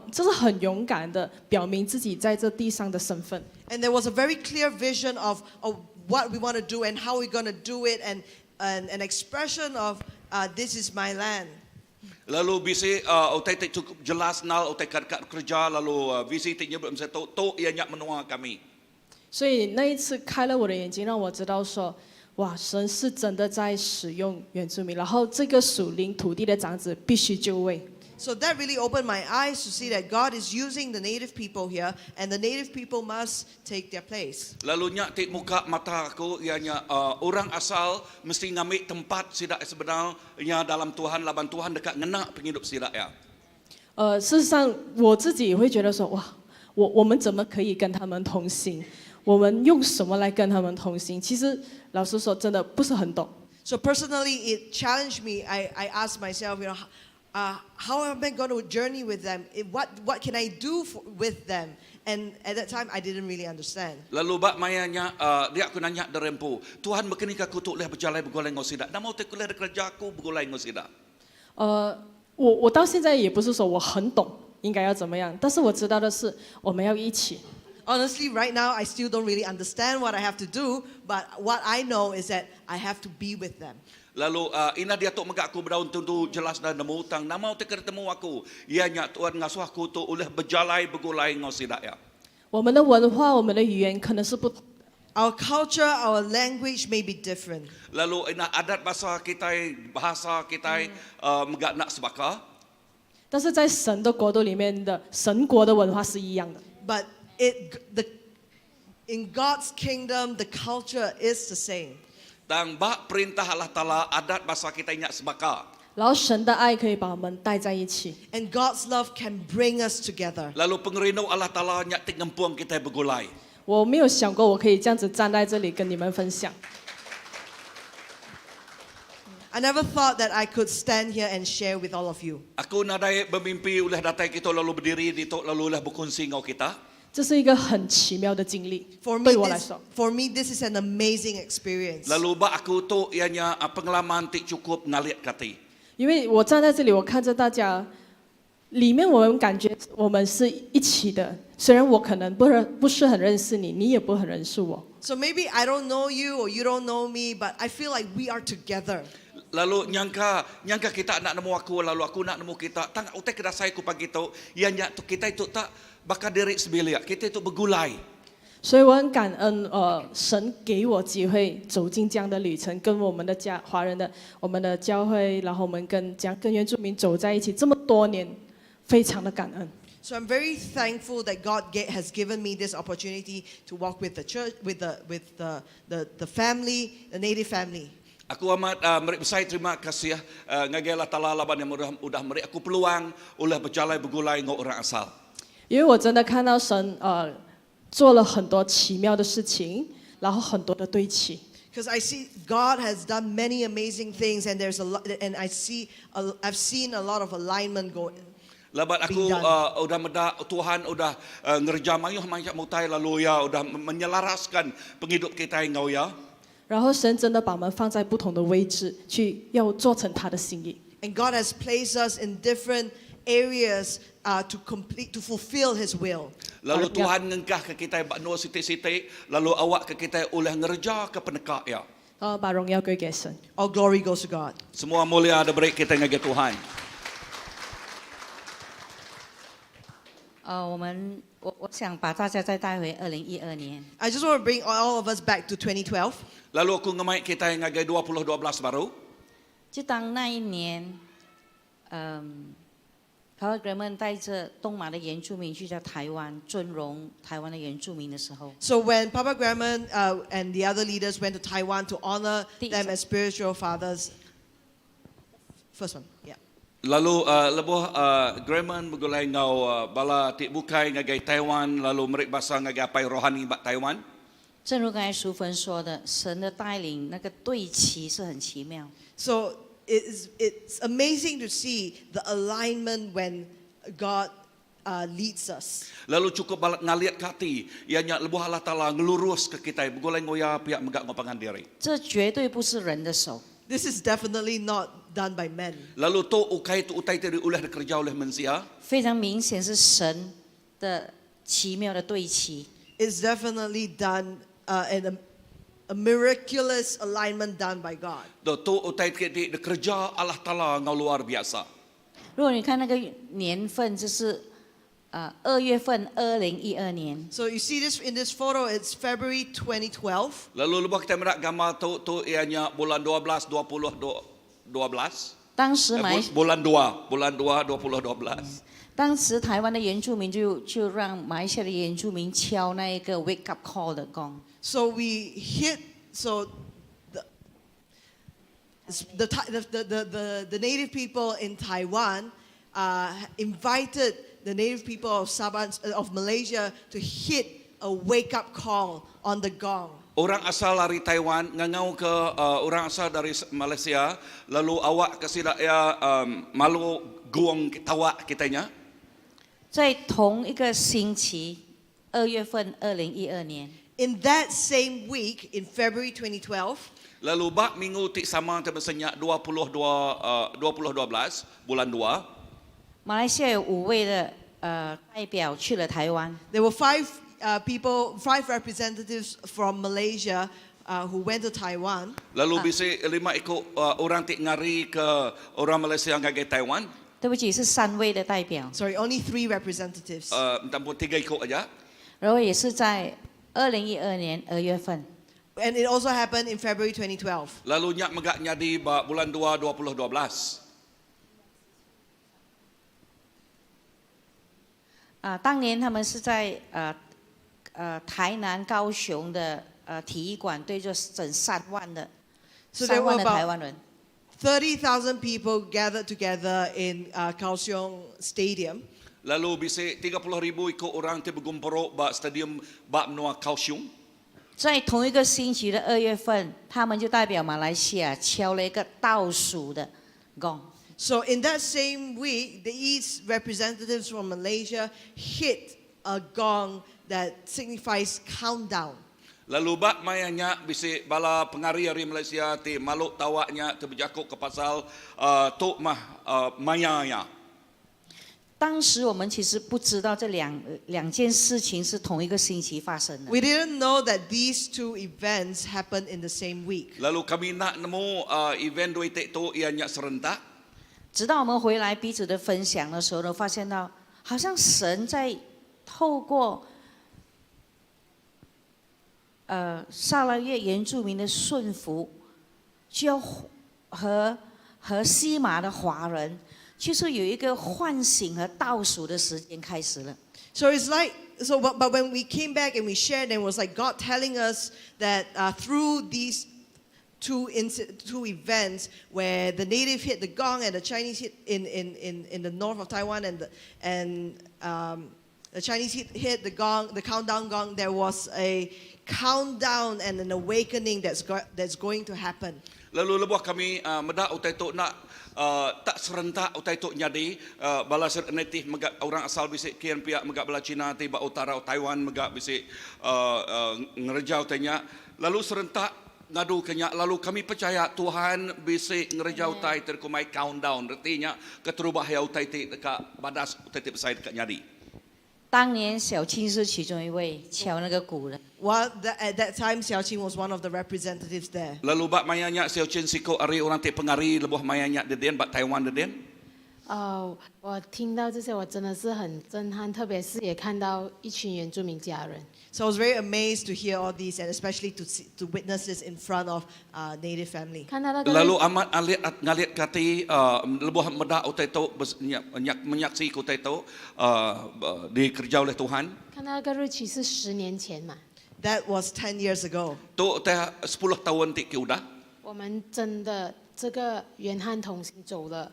就是很勇敢的表明自己在这地上的身份。 And there was a very clear vision of what we want to do and how we're going to do it and an expression of this is my land. Lalu bisi utai ti cukup jelas nal utai kat kat kerja lalu visi ti nyebut masa tu tu ianya menua kami. 所以那一次开了我的眼睛，让我知道说，哇，神是真的在使用原住民，然后这个属灵土地的长子必须就位。 So that really opened my eyes to see that God is using the native people here and the native people must take their place. Lalu nya ti muka mata aku ianya orang asal mesti ngambil tempat sidak sebenarnya dalam Tuhan laban Tuhan dekat ngena penghidup sidak ya. 事实上我自己也会觉得说，哇，我们怎么可以跟他们同行？我们用什么来跟他们同行？其实老实说，真的不是很懂。 So personally, it challenged me. I asked myself, how am I going to journey with them? What can I do with them? And at that time, I didn't really understand. Lalu bak mayanya dia aku nanya derempu, Tuhan berkini aku tu leh berjalan begulai ngau sidak. Nama utai kuliah kerja aku begulai ngau sidak. 我到现在也不是说我很懂应该要怎么样，但是我知道的是，我们要一起。 Honestly, right now, I still don't really understand what I have to do, but what I know is that I have to be with them. Lalu ina dia tu megak aku berdaun tentu jelas dan nemu tang nama utai ketemu aku. Ianya Tuhan ngasuh aku tu oleh berjalai begulai ngau sidak ya. 我们的文化、我们的语言可能是不同， Our culture, our language may be different. Lalu ina adat bahasa kita, bahasa kita megak nak sebaka. 但是在神的国度里面的神国的文化是一样的。 But in God's kingdom, the culture is the same. Tang bak perintah Allah Taala adat bahasa kita nyak sebaka. 然后神的爱可以把我们带在一起。 And God's love can bring us together. Lalu pengerindu Allah Taala nyak ti ngempung kita begulai. 我没有想过我可以这样子站在这里跟你们分享。 I never thought that I could stand here and share with all of you. Aku nadai bermimpi oleh datai kita lalu berdiri di tok lalu lah berkongsi ngau kita. 这是一个很奇妙的经历 For me, 对我来 this, 说。 for me, this is an amazing experience. Lalu bak aku tu ianya pengalaman ti cukup ngalit kati. 因为我站在这里，我看着大家，里面我们感觉我们是一起的。虽然我可能不是很认识你，你也不很认识我。 So maybe I don't know you or you don't know me, but I feel like we are together. Lalu nyangka nyangka kita nak nemu aku lalu aku nak nemu kita. Tang utai kedasai ku pagi tu ianya tu kita itu tak bakal diri sebilik. Kita itu begulai. 所以我很感恩，神给我机会走进这样的旅程，跟我们的家华人的我们的教会，然后我们跟这样跟原住民走在一起这么多年，非常的感恩。 So So I'm very thankful that God has given me this opportunity to walk with the church, with the with the the, the family, the native family. Aku amat meri besai terima kasih ngagai Allah Taala laban yang udah, udah meri aku peluang ulih bejalai begulai enggau orang asal. 因为我真的看到神做了很多奇妙的事情，然后很多的对齐。 Because I see God has done many amazing things, and there's a lot, and I've seen a lot of alignment go. Laban aku Being done. Udah meda Tuhan udah ngereja mayuh macam utai lalu ya udah menyelaraskan pengidup kita enggau ya. 然后神真的把我们放在不同的位置，去要做成他的心意。 And God has placed us in different areas to fulfill His will. Lalu Tuhan ngengkah ke kita ba endur siti-siti lalu awak ke kita ulih ngereja ke peneka ya. 然后把荣耀归给神。 All glory goes to God. Semua mulia diberi kita ngagai Tuhan. 我想把大家再带回2012年。 I just want to bring all of us back to 2012. Lalu aku ngemai kita ngagai 2012 baru. 就当那一年，卡尔格们带着东马的原住民去到台湾尊荣台湾的原住民的时候， So when Papa Grandman and the other leaders went to Taiwan to honor them as spiritual fathers, first one, yeah. Lalu lebuh Grandman begulai enggau bala ti bukai ngagai Taiwan lalu meri basa ngagai apai rohani ba Taiwan. 正如刚才淑芬说的，神的带领那个对齐是很奇妙。 So it's amazing to see the alignment when God leads us. Lalu cukup balat ngalit ke ati iya nya lebuh Allah Taala ngelurus ke kitai begulai enggau iya pia mega enggau pangan diri. 这绝对不是人的手， This is definitely not done by men. Lalu tu ukai tu utai ti ulih dikereja ulih mensia. 非常明显是神的奇妙的对齐。 It's definitely done in a miraculous alignment done by God. Tu tu utai ti dikereja Allah Taala enggau luar biasa. 如果你看那个年份，就是2月份，2012年。 So you see this in this photo, it's February 2012. Lalu lebuh kita meda gambar tu tu iya nya bulan 12 20 12. 当时马来 Bulan 2, bulan 2 20 12. 当时台湾的原住民就让马来西亚的原住民敲那一个 wake up call 的 gong。 So we hit, so the, the, the, the, the, the native people in Taiwan invited the native people of Sabah, of Malaysia to hit a wake up call on the gong. Orang asal ari Taiwan ngangau ke orang asal dari Malaysia lalu awak ke sida ya malu guang tawak kitanya. 在同一个星期，2月份，2012年。 In that same week, in February 2012, Lalu bak minggu ti sama ti besenya 22 2012 bulan 2. 马来西亚有五位的代表去了台湾。 There were five people, five representatives from Malaysia who went to Taiwan. Lalu bisi lima iku orang ti ngari ke orang Malaysia ngagai Taiwan. 对不起，是三位的代表。 Sorry, only three representatives. Minta ampun tiga iku aja. 然后也是在2012年2月份。 And it also happened in February 2012. Lalu nya mega nyadi ba bulan 2 2012. 啊，当年他们是在台南高雄的体育馆对着整3万的 So there 3 were 万的 about 台湾人。 30,000 people gathered together in Kaohsiung Stadium. Lalu bisi 30,000 iku orang ti begempuru ba stadium ba menua Kaohsiung. 在同一个星期的2月份，他们就代表马来西亚敲了一个倒数的 gong。 So in that same week, these representatives from Malaysia hit a gong that signifies countdown. Lalu ba maya nya bisi bala pengari ari Malaysia ti malu tawak nya ti bejaku ke pasal tu mah maya nya. 当时我们其实不知道这两件事情是同一个星期发生的。 We didn't know that these two events happened in the same week. Lalu kami enda nemu event dua iti tu iya nya serentak. 直到我们回来彼此的分享的时候呢，发现到好像神在透过砂拉越原住民的顺服，就要和西马的华人。就是有一个唤醒和倒数的时间开始了。 So it's like, so, but when we came back and we shared, and it was like God telling us that through these two events where the native hit the gong and the Chinese hit in the north of Taiwan and the Chinese hit the gong, the countdown gong, there was a countdown and an awakening that's going to happen. Lalu lebuh kami medak utai tu nak tak serentak utai tu nyadi bala native megak orang asal bisik kian pihak megak bala Cina ti ba utara Taiwan megak bisik ngereja utainya lalu serentak ngadu kenya lalu kami percaya Tuhan bisik ngereja utai terkumai countdown artinya keterubah ya utai ti dekat badas utai ti besai dekat nyadi. 当年小青是其中一位敲那个鼓的。 Well, at that time, Xiao Qing was one of the representatives there. Lalu bak mayanya Xiao Qin siko ari orang ti pengari lebuh mayanya deden bak Taiwan deden. 哦，我听到这些，我真的是很震撼，特别是也看到一群原住民家人。 So I was very amazed to hear all these and especially to witness this in front of native family. 看到那个 Lalu amat alit ngalit kati lebuh medak utai tu menyaksi utai tu dikerja oleh Tuhan. 看到那个日期是10年前嘛， That was 10 years ago. Tu teh 10 tahun ti ke udah. 我们真的这个原汉同行走了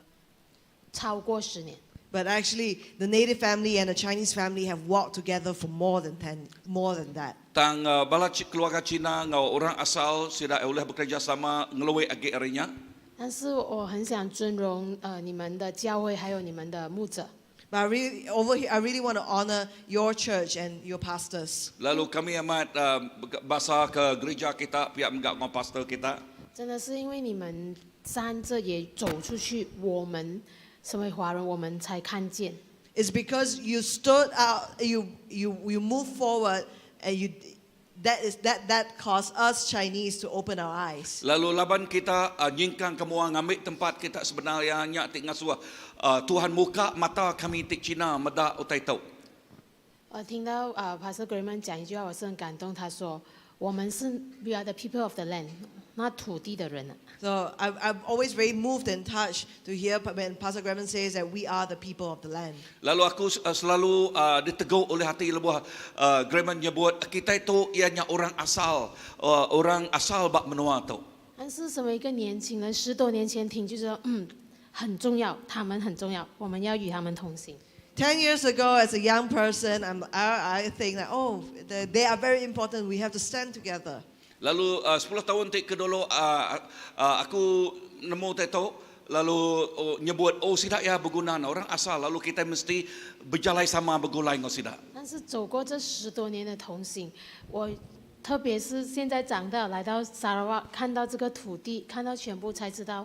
超过十年。 But actually, the native family and the Chinese family have walked together for more than that. Tang bala keluarga Cina ngau orang asal sida oleh bekerja sama ngeluwe agi arinya. 但是我很想尊荣你们的教会还有你们的牧者， But I really, over here, I really want to honor your church and your pastors. Lalu kami amat basa ke gereja kita pihak menggak ngau pastor kita. 真的是因为你们站着也走出去，我们身为华人，我们才看见。 It's because you stood out, you moved forward, and you, that is that that caused us Chinese to open our eyes. Lalu laban kita nyingkang kemua ngambil tempat kita sebenarnya nyak ti ngasuh Tuhan muka mata kami ti Cina medak utai tau. 我听到Pastor Grayman 讲一句话，我是很感动。他说：“我们是 We are the people of the land，那土地的人啊。 So I'm always very moved and touched to hear when Pastor Graham says that we are the people of the land. Lalu aku selalu ditegur oleh hati lebuh Grayman nyebut kita itu ianya orang asal bak menua tu. 但是身为一个年轻人，10多年前听就说，嗯，很重要，他们很重要，我们要与他们同行。 10 years ago, as a young person, I think that, oh, they are very important. We have to stand together. Lalu 10 tahun ti ke dulu aku nemu teto lalu oh, nyebut oh sidak ya berguna orang asal lalu kita mesti berjalai sama bergulai ngau sidak. 但是走过这10多年的同行，我特别是现在长大来到沙拉瓦，看到这个土地，看到全部，才知道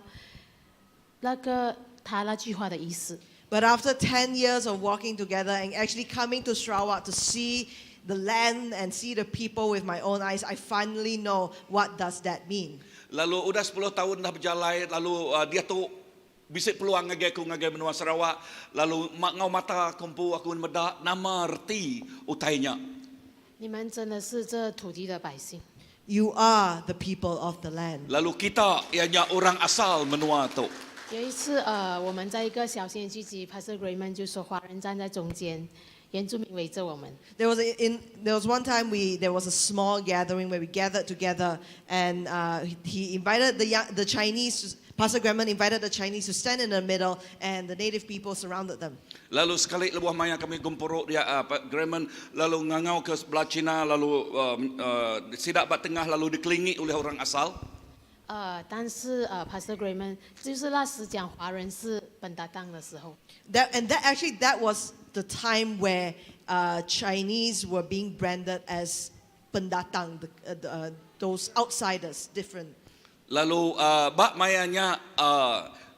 那个他那句话的意思。 But after 10 years of walking together and actually coming to Sarawak to see the land and see the people with my own eyes, I finally know what does that mean. Lalu udah 10 tahun dah berjalai lalu dia tu bisik peluang ngagai aku ngagai menua Sarawak lalu mak ngau mata kumpu aku medak nama reti utainya. 你们真的是这土地的百姓。 You are the people of the land. Lalu kita ianya orang asal menua tu. 有一次，我们在一个小型的聚集，Pastor Raymond 就说华人站在中间，原住民围着我们。 There was one time there was a small gathering where we gathered together and he invited the Chinese, Pastor Graham invited the Chinese to stand in the middle and the native people surrounded them. Lalu sekali lebuh maya kami gempuruk dia Pak Graham lalu ngangau ke sebelah Cina lalu sidak bat tengah lalu dikelilingi oleh orang asal. 但是Pastor Graham 就是那时讲华人是 pendatang 的时候， That actually that was the time where Chinese were being branded as pendatang, those outsiders, different. Lalu bak mayanya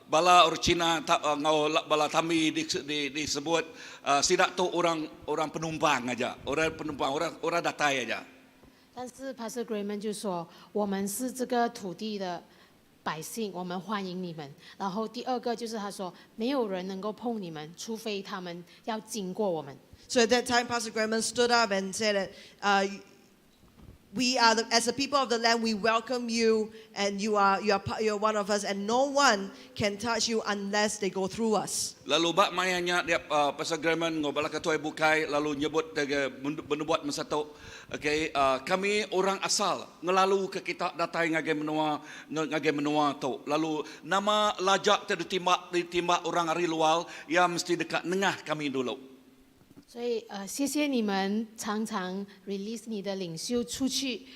bala orang Cina ta, ngau bala tami di, di, disebut sidak tu orang orang penumpang aja, orang penumpang, orang orang datai aja. 但是 Pastor Graham 就说我们是这个土地的百姓，我们欢迎你们。然后第二个就是他说没有人能够碰你们，除非他们要经过我们。 So at that time, Pastor Graham stood up and said that We are the, as the people of the land, we welcome you, and you are one of us, and no one can touch you unless they go through us. Lalu bak mayanya dia Pastor Graham ngau bala ketua bukai lalu nyebut ke benubuat masa tu. Okay, kami orang asal ngelalu ke kita datai ngagai menua tu. Lalu nama lajak te ditimbak ditimbak orang ari luar ya mesti dekat nengah kami dulu. 所以呃，谢谢你们常常 release 你的领袖出去，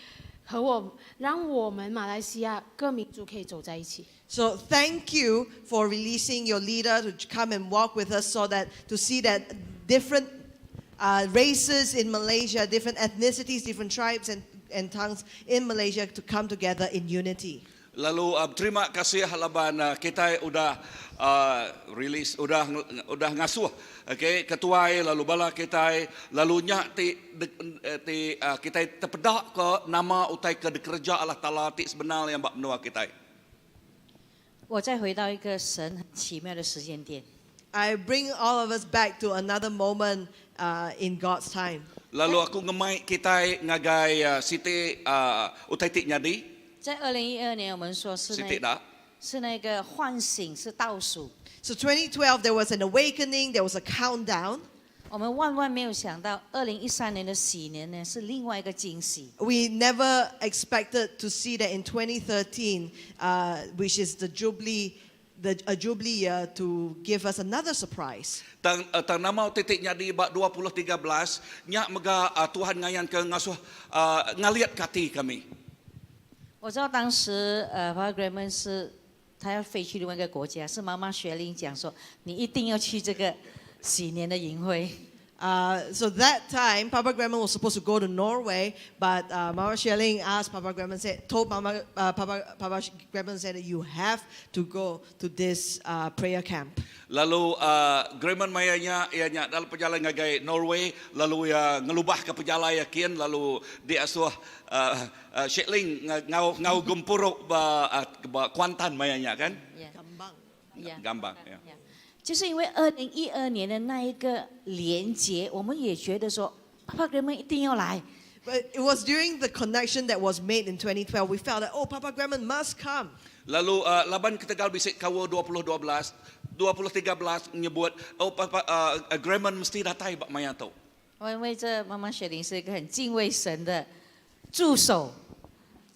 和我让我们马来西亚各民族可以走在一起。 So thank you for releasing your leader to come and walk with us so that to see that different races in Malaysia, different ethnicities, different tribes and tongues in Malaysia to come together in unity. Lalu terima kasih laban kita udah release udah udah ngasuh okay ketua lalu bala kita lalu nya ti ti kita terpedak ke nama utai ke dikerja Allah Taala ti sebenar yang bak menua kita. 我再回到一个神很奇妙的时间点。 I bring all of us back to another moment in God's time. Lalu aku ngemai kita ngagai siti utai ti nyadi 在2012年，我们说是 siti 那 dah. 是那个唤醒，是倒数。 So 2012, there was an awakening, there was a countdown. 我们万万没有想到，2013年的禧年呢是另外一个惊喜。 We never expected to see that in 2013, which is the Jubilee, a Jubilee year, to give us another surprise. Tang tang nama titik nyadi bak 2013 nya mega Tuhan ngayan ke ngasuh ngaliat kati kami. 我知道当时Papa Graham 是他要飞去另外一个国家，是妈妈雪玲讲说，你一定要去这个禧年的营会。 So that time, Papa Grandma was supposed to go to Norway, but Mama Shelling asked Papa Grandma, said, told Papa Grandma said that you have to go to this prayer camp. Lalu Graham mayanya ianya dalam perjalanan ngagai Norway lalu ya ngelubah ke perjalanan yakin lalu diasuh Shetling ngau ngau gempuruk ba Kuantan mayanya kan? Yeah. Gambang. Yeah. Gambang ya. Yeah. 就是因为2012年的那一个连结，我们也觉得说，Papa Graham 一定要来。 But it was during the connection that was made in 2012, we felt that, oh, Papa Grandma must come. Lalu laban ketegal bisik kawa 2012 2013 menyebut oh Papa Graham mesti datai bak maya tu. 我因为这妈妈雪玲是一个很敬畏神的助手，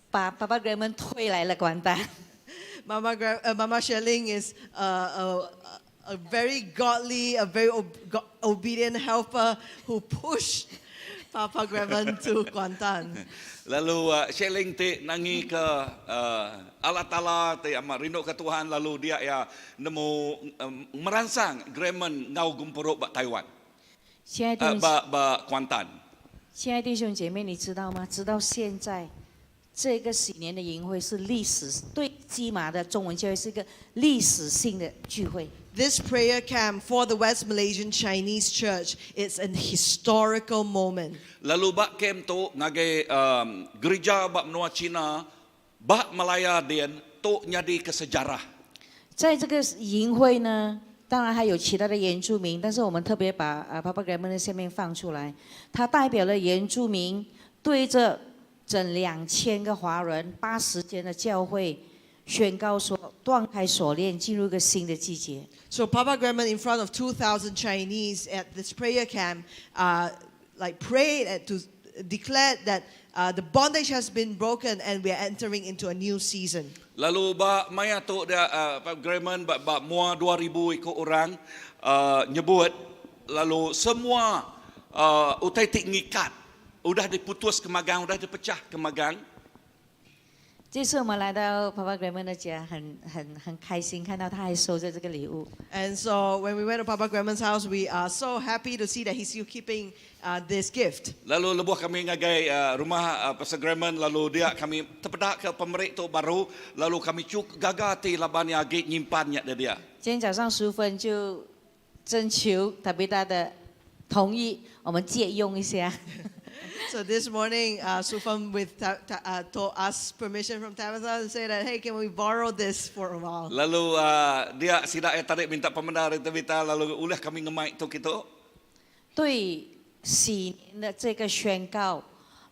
把 Papa Graham 推来了关丹。 Mama Shelling is a very godly, a very obedient helper who pushed Papa Grandma to Kuantan. Lalu Shelling ti nangi ke Allah Taala ti amat rindu ke Tuhan lalu dia ya nemu merangsang Graham ngau gempuruk bak Taiwan. 亲爱的弟兄 Bak bak Kuantan. 亲爱的弟兄姐妹，你知道吗？直到现在，这个禧年的营会是历史对西马的中文教会是一个历史性的聚会。 This prayer camp for the West Malaysian Chinese Church is an historical moment. Lalu bak kem tu ngagai gereja bak menua Cina bak Malaya dian tu nyadi ke sejarah. 在这个营会呢，当然还有其他的原住民，但是我们特别把啊 Papa Graham 的下面放出来，它代表了原住民对着整2000个华人、80间的教会宣告说断开锁链，进入一个新的季节。 So Papa Grandma in front of 2,000 Chinese at this prayer camp, like prayed and to declare that the bondage has been broken and we are entering into a new season. Lalu ba maya tu dia Pak Graham ba, ba mua 2000 ikut orang nyebut lalu semua utai ti ngikat udah diputus ke magang udah dipecah ke magang. 这次我们来到 Papa Grandma 的家，很很很开心，看到他还收着这个礼物。 And so when we went to Papa Grandma's house, we are so happy to see that he's still keeping this gift. Lalu lebuh kami ngagai rumah Pastor Graham lalu dia kami terpedak ke pemerik tu baru lalu kami cuk gaga ti laban yang agi nyimpannya dia dia. 今天早上淑芬就征求塔比达的同意，我们借用一下。 So this morning, Sufam with told us permission from Tabitha to say that, hey, can we borrow this for a while? Lalu dia sidak yang tarik minta pemendar Tabitha lalu ulah kami ngemai tu kita. 对禧年的这个宣告，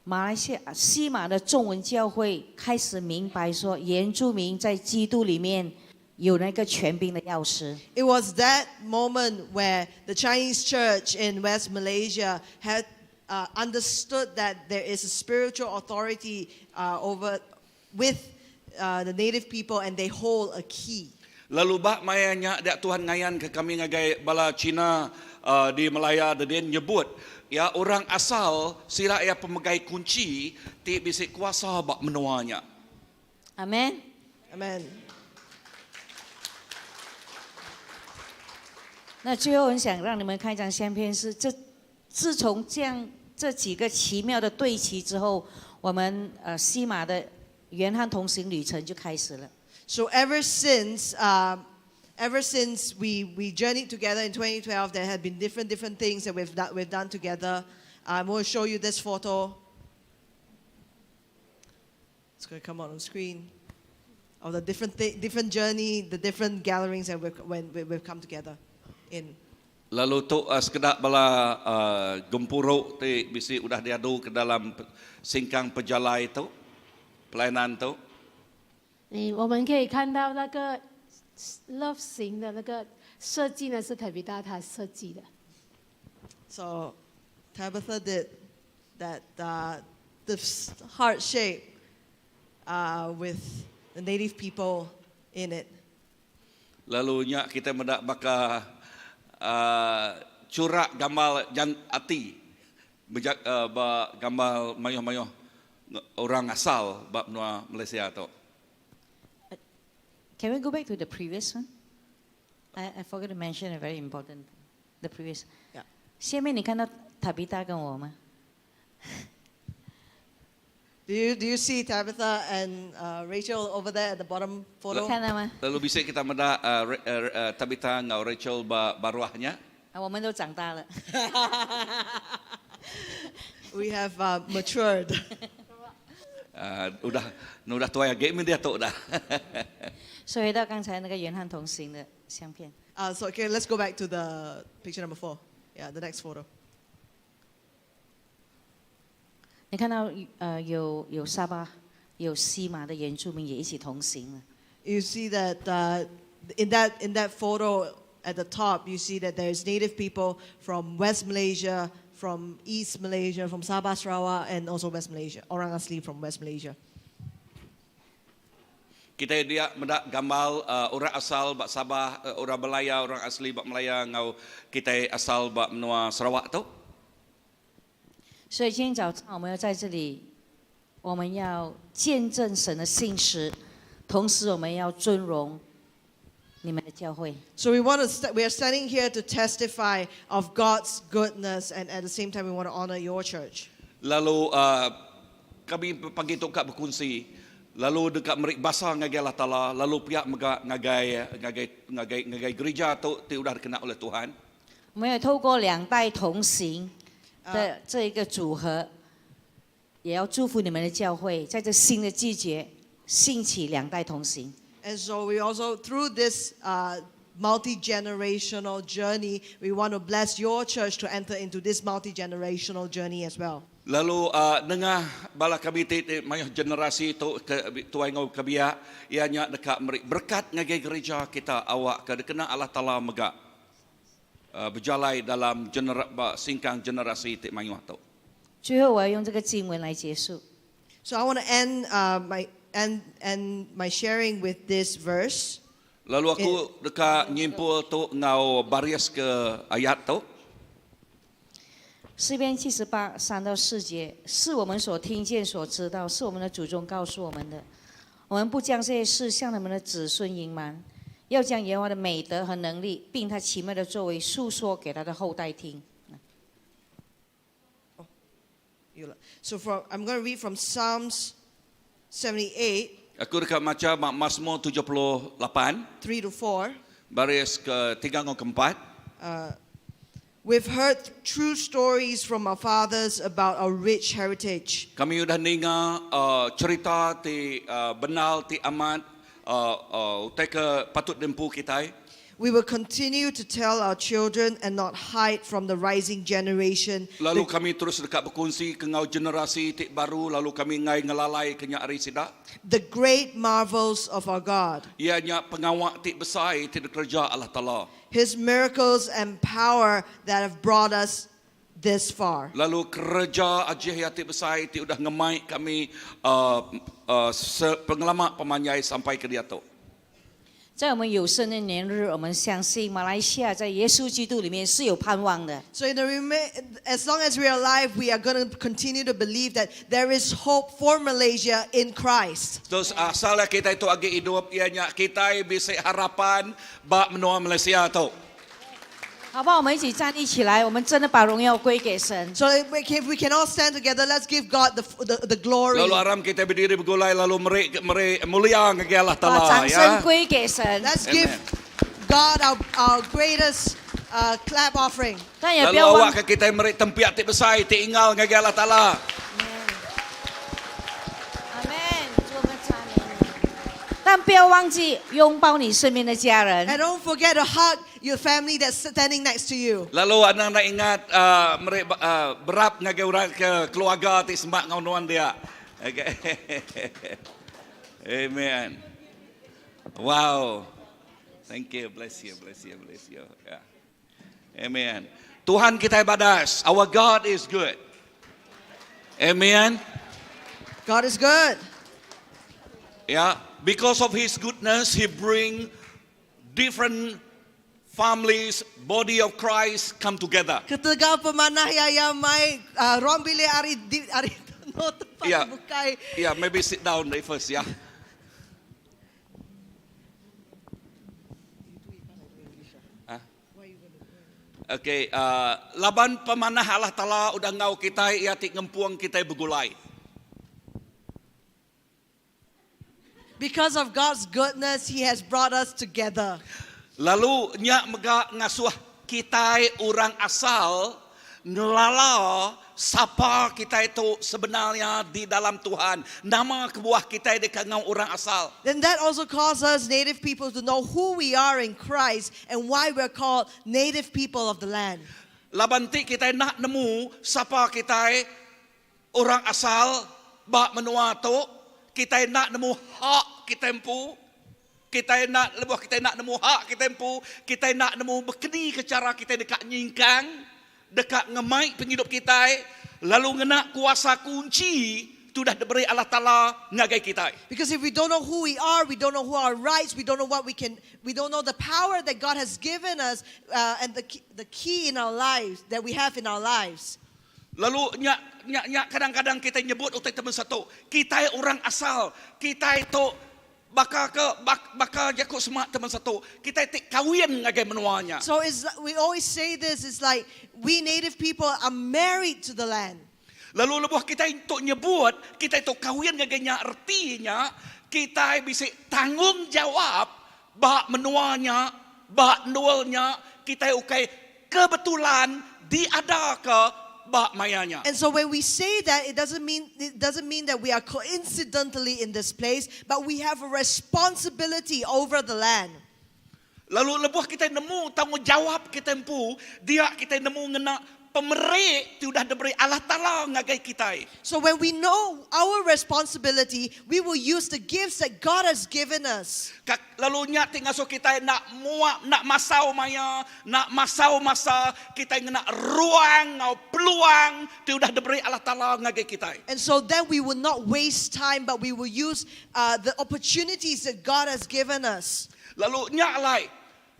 马来西亚西马的中文教会开始明白说，原住民在基督里面有那个权柄的钥匙。 It was that moment where the Chinese church in West Malaysia had understood that there is a spiritual authority over with the native people and they hold a key. Lalu ba maya nya dia Tuhan ngayan ke kami ngagai bala Cina di Malaya dia nyebut ya orang asal sira ya pemegai kunci ti bisi kuasa ba menuanya. 阿门。 Amen. 那最后很想让你们看一张相片，是这自从这样这几个奇妙的对齐之后，我们呃西马的约翰同行旅程就开始了。 So ever since, ever since we journeyed together in 2012, there have been different different things that we've done together. I'm going to show you this photo. It's going to come out on screen of the different different journey, the different gatherings that we've, when we've come together in. Lalu tu sekedak bala gempuru ti bisi udah diadu ke dalam singkang pejalai tu pelayanan tu. 你我们可以看到那个 love 型的那个设计呢，是 Tabitha 她设计的。 So Tabitha did that the heart shape with the native people in it. Lalu nya kita medak baka curak gamal jan ati bejak ba gamal mayuh-mayuh orang asal ba menua Malaysia tu. Can we go back to the previous one? I forgot to mention a very important thing. The previous. Yeah. 下面你看到塔比达跟我吗？ Do you see Tabitha and Rachel over there at the bottom photo? 看到吗？ Lalu bisa kita meda Tabitha ngau Rachel ba baruahnya. 啊，我们都长大了。 We have matured. Udah nu udah tua ya game dia tu dah. 所以回到刚才那个约翰同行的相片。 So okay, let's go back to the picture number 4. Yeah, the next photo. 你看到呃有有沙巴、有西马的原住民也一起同行了。 You see that in that photo at the top, you see that there's native people from West Malaysia, from East Malaysia, from Sabah, Sarawak, and also West Malaysia. Orang Asli from West Malaysia. Kita dia mendak gamal orang asal bak Sabah, orang Malaya, orang asli bak Malaya ngau kita asal bak menua Sarawak tu. 所以今天早上我们要在这里，我们要见证神的信实，同时我们要尊荣你们的教会。 So we want to we are standing here to testify of God's goodness, and at the same time we want to honor your church. Lalu kami pagi tu kat berkongsi, lalu dekat merik basa ngagai Allah Taala, lalu pihak mega ngagai ngagai ngagai ngagai gereja tu ti udah dikena oleh Tuhan. 我们也透过两代同行的这一个组合，也要祝福你们的教会，在这新的季节兴起两代同行。 And so we also, through this multi generational journey, we want to bless your church to enter into this multi generational journey as well. Lalu nengah bala kami ti, ti mayuh generasi tu ke tuai ngau kebia ianya dekat meri berkat ngagai gereja kita awak ke dikena Allah Taala mega berjalai dalam genera, singkang generasi ti mayuh tu. 最后，我要用这个经文来结束。 So I want to end my sharing with this verse. Lalu aku dekat nyimpul tu ngau baris ke ayat tu. 诗篇783到4节，是我们所听见、所知道，是我们的祖宗告诉我们的。我们不将这些事向他们的子孙隐瞒，要将耶和华的美德和能力，并他奇妙的作为述说给他的后代听。 So I'm going to read from Psalms 78, Aku dekat baca Mazmur 78 3 to 4. Baris ke 3 ngau ke 4. We've heard true stories from our fathers about our rich heritage. Kami udah ninga cerita ti benal ti amat utai ke patut dempu kita. We will continue to tell our children and not hide from the rising generation Lalu kami terus deka bekunsi ke enggau generasi ti baru lalu kami enggai ngelalai ke nya ari sida. the great marvels of our God. Iya nya pengawa ti besai ti dikereja Allah Taala. His miracles and power that have brought us this far. Lalu kereja ajih iya ti besai ti udah ngemai kami sepengelama pemanjai sampai ke diatu. 在我们有生的年日，我们相信马来西亚在耶稣基督里面是有盼望的。 So in the rema- as long as we are alive, we are going to continue to believe that there is hope for Malaysia in Christ. Terus asal kitai tu agi idup iya nya kitai bisi harapan ba menua Malaysia tu. 好不好？我们一起站立起来，我们真的把荣耀归给神。 So if we can, if we can all stand together, let's give God the, the, the glory. Lalu aram kitai bediri begulai lalu meri meri mulia ngagai Allah 把 Taala 掌声 ya. 归给神。 Let's give Amen. God our, our greatest uh, clap offering. 但也不 Lalu 要忘 awak ke kitai meri tempiak ti besai ti ingal ngagai Allah Taala. 阿门。主，我们赞美你。但不要忘记拥抱你身边的家人。 And don't forget to hug your family that's standing next to you. Lalu anang enda ingat uh, meri uh, berap ngagai orang ke keluarga ti semak ngau nuan dia. Okay. Amen. Wow. Thank you. Bless you. Bless you. Bless you. Yeah. Amen. Tuhan kita badas. Our God is good. Amen. God is good. Yeah. Because of His goodness, He bring different families, body of Christ come together. Ketegal pemanah iya iya mai uh, ruang bilik ari di, ari no tempat Yeah. bukai. Yeah, maybe sit down there first, yeah. Ah. Okay, uh, laban pemanah Allah Taala udah ngau kitai iya ti ngempuang kitai begulai. Because of God's goodness, He has brought us together. Lalu nya mega ngasuh kitai orang asal ngelala sapa kitai tu sebenarnya di dalam Tuhan. Nama kebuah kitai deka ngau orang asal. Then that also causes us native people to know who we are in Christ and why we're called native people of the land. Laban ti kitai enda nemu sapa kitai orang asal ba menua tu, kitai enda nemu hak kitai empu. Kitai enda lebuh kitai enda nemu hak kitai empu, kitai enda nemu bekeni ke chara kitai deka nyingkang, deka ngemai pengidup kitai lalu ngena kuasa kunchi ti udah diberi Allah Taala ngagai kitai. Because if we don't know who we are, we don't know who our rights, we don't know what we can, we don't know the power that God has given us uh, and the, the key in our lives that we have in our lives. Lalu nya nya nya kadang-kadang kitai nyebut utai temen satu, kitai orang asal, kitai tu baka ke bak, baka jaku semak temen satu, kitai ti kawin ngagai menua nya. So it's, we always say this, it's like we native people are married to the land. Lalu lebuh kitai tu nyebut, kitai tu kawin ngagai nya reti nya, kitai bisi tanggungjawab ba menua nya, ba endur nya, kitai ukai kebetulan diadaka ba maya nya. And so when we say that, it doesn't mean it doesn't mean that we are coincidentally in this place, but we have a responsibility over the land. Lalu lebuh kitai nemu tanggungjawab kitai empu, dia kitai nemu ngena pemeri ti udah diberi Allah Taala ngagai kitai. So when we know our responsibility, we will use the gifts that God has given us. Ka, lalu nya ti ngasuh kitai enda mua, enda masau maya, enda masau masa, kitai ngena ruang enggau peluang ti udah diberi Allah Taala ngagai kitai. And so then we will not waste time, but we will use uh, the opportunities that God has given us. Lalu nya alai,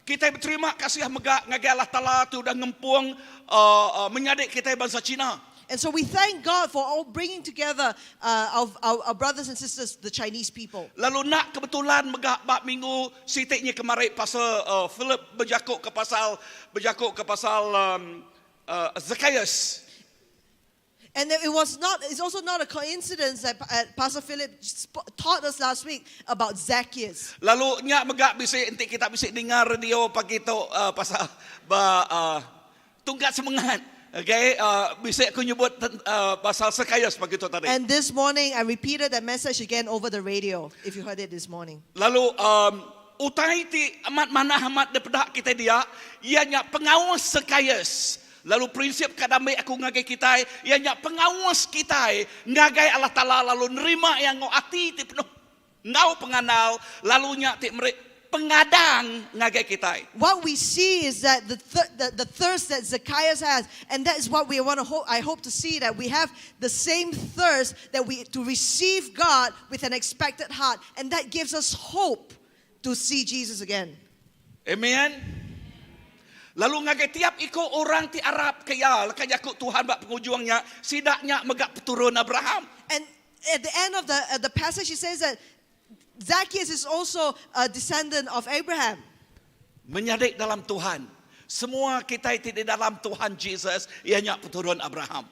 kitai beterima kasih mega ngagai Allah Taala ti udah ngempung uh, uh, menyadi kitai bansa Cina. And so we thank God for all bringing together uh, our, our, our brothers and sisters, the Chinese people. Lalu enda kebetulan mega ba minggu siti nya kemari pasal uh, Philip bejaku ke pasal bejaku ke pasal um, uh, Zacchaeus. And it was not, it's also not a coincidence that uh, Pastor Philip taught us last week about Zacchaeus. Lalu nya mega bisi enti kita bisi dengar radio pagi tu uh, pasal ba uh, tungkat semangat. Okay, uh, bisi aku nyebut uh, pasal Zacchaeus pagi tu tadi. And this morning, I repeated that message again over the radio, if you heard it this morning. Lalu um, Utai ti amat manah amat dipeda kitai dia, iya nya pengaus Sakaius. Lalu prinsip ka dambi aku ngagai kitai, iya nya pengaus kitai ngagai Allah Taala lalu nerima Iya enggau ati ti penuh enggau pengandal, lalu nya ti meri pengadang ngagai kitai. What we see is that the, the, the thirst that Zacchaeus has, and that is what we want to hope, I hope to see that we have the same thirst that we to receive God with an expected heart, and that gives us hope to see Jesus again. Amen. Lalu ngagai tiap iko orang ti arap ke iya, leka jaku Tuhan ba pengujung nya, sida nya mega peturun Abraham. And at the end of the passage, he says that Zacchaeus is also a descendant of Abraham. Menyadi dalam Tuhan, semua kita ti di dalam Tuhan Jesus, iya nya peturun Abraham.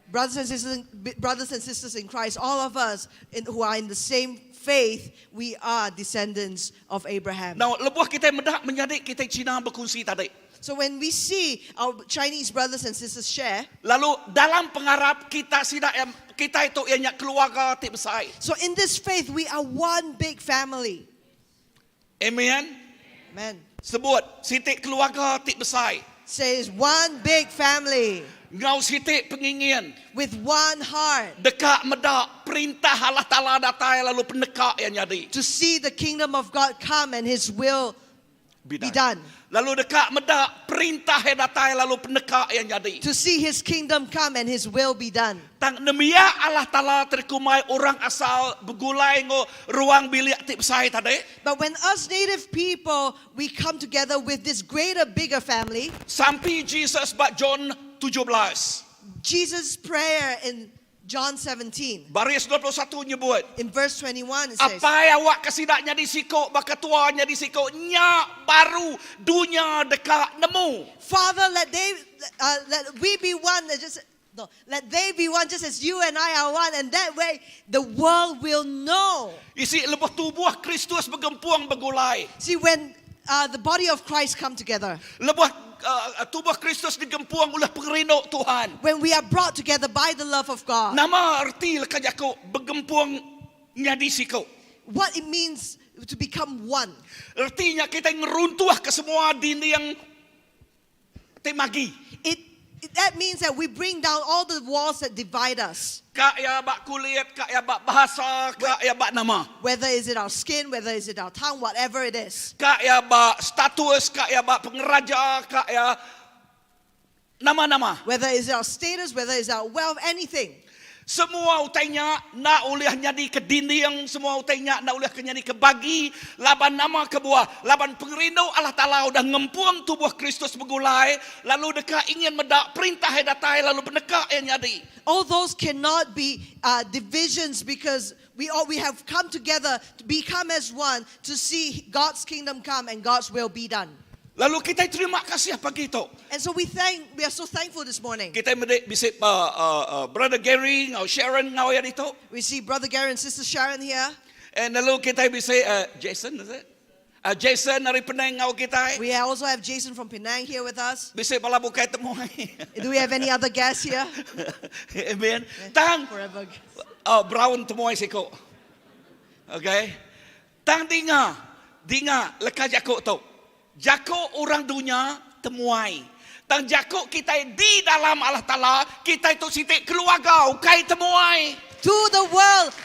Brothers and sisters in Christ, all of us who are in the same faith, we are descendants of Abraham. Now, lebuh kita medak menyadi kita Cina berkongsi tadi. So when we see our Chinese brothers and sisters share, Lalu dalam pengarap kita sida yang kita itu ianya keluarga ti besar. So in this faith we are one big family. Amen. Amen. Sebut siti keluarga ti besar. Says one big family. Ngau siti pengingin. With one heart. Dekat medak perintah Allah Ta'ala datai lalu peneka yang jadi. To see the kingdom of God come and his will be done. Lalu dekat medak perintah yang datai lalu peneka yang jadi. To see his kingdom come and his will be done. Tang nemia Allah Ta'ala terkumai orang asal begulai ngo ruang bilik ti besar tadi. But when us native people, we come together with this greater, bigger family. Sampai Jesus bak John 17. Jesus' prayer in John 17. Baris 21 nyebut. In verse 21 it says, Apa awak kesidaknya di siko, baka tuanya di siko, nya baru dunia dekat nemu. Father, let they, let we be one. Just no, let they be one, just as you and I are one, and that way the world will know. Isi lebuh tubuh Kristus bergempuang bergulai. See, when the body of Christ come together. Lebuh tubuh Kristus digempuang oleh pengerindu Tuhan. When we are brought together by the love of God. Nama erti leka jaku bergempuang nyadi siko. What it means to become one. Ertinya kita ngeruntuh ke semua dinding temagi. It that means that we bring down all the walls that divide us. Kak ya bak kulit, kak ya bak bahasa, kak ya bak nama. Whether is it our skin, whether is it our tongue, whatever it is. Kak ya bak status, kak ya bak pengeraja, kak ya nama-nama. Whether is it our status, whether is our wealth, anything. Semua utainya nak oleh nyadi ke dinding, semua utainya nak oleh ke nyadi ke bagi, laban nama ke buah, laban pengerindu Allah Ta'ala udah ngempuang tubuh Kristus bergulai, lalu dekat ingin medak perintah yang datai, lalu penekak yang nyadi. All those cannot be divisions because we have come together to become as one to see God's kingdom come and God's will be done. Lalu kita terima kasih pagi itu. And so we are so thankful this morning. Kita medik bisik Brother Gary, ngau Sharon ngau yang itu. We see Brother Gary and Sister Sharon here. And lalu kita bisik Jason, is it? Jason dari Penang ngau kita. We also have Jason from Penang here with us. Bisik bala bukai temuai. Do we have any other guests here? Amen. Tang Forever. Oh, Brown temuai siko. Okay. Tang dinga, dinga leka jako tu. Jako orang dunia temuai. Tang jako kita di dalam Allah Ta'ala, kita itu sitik keluarga, ukai temuai. To the world,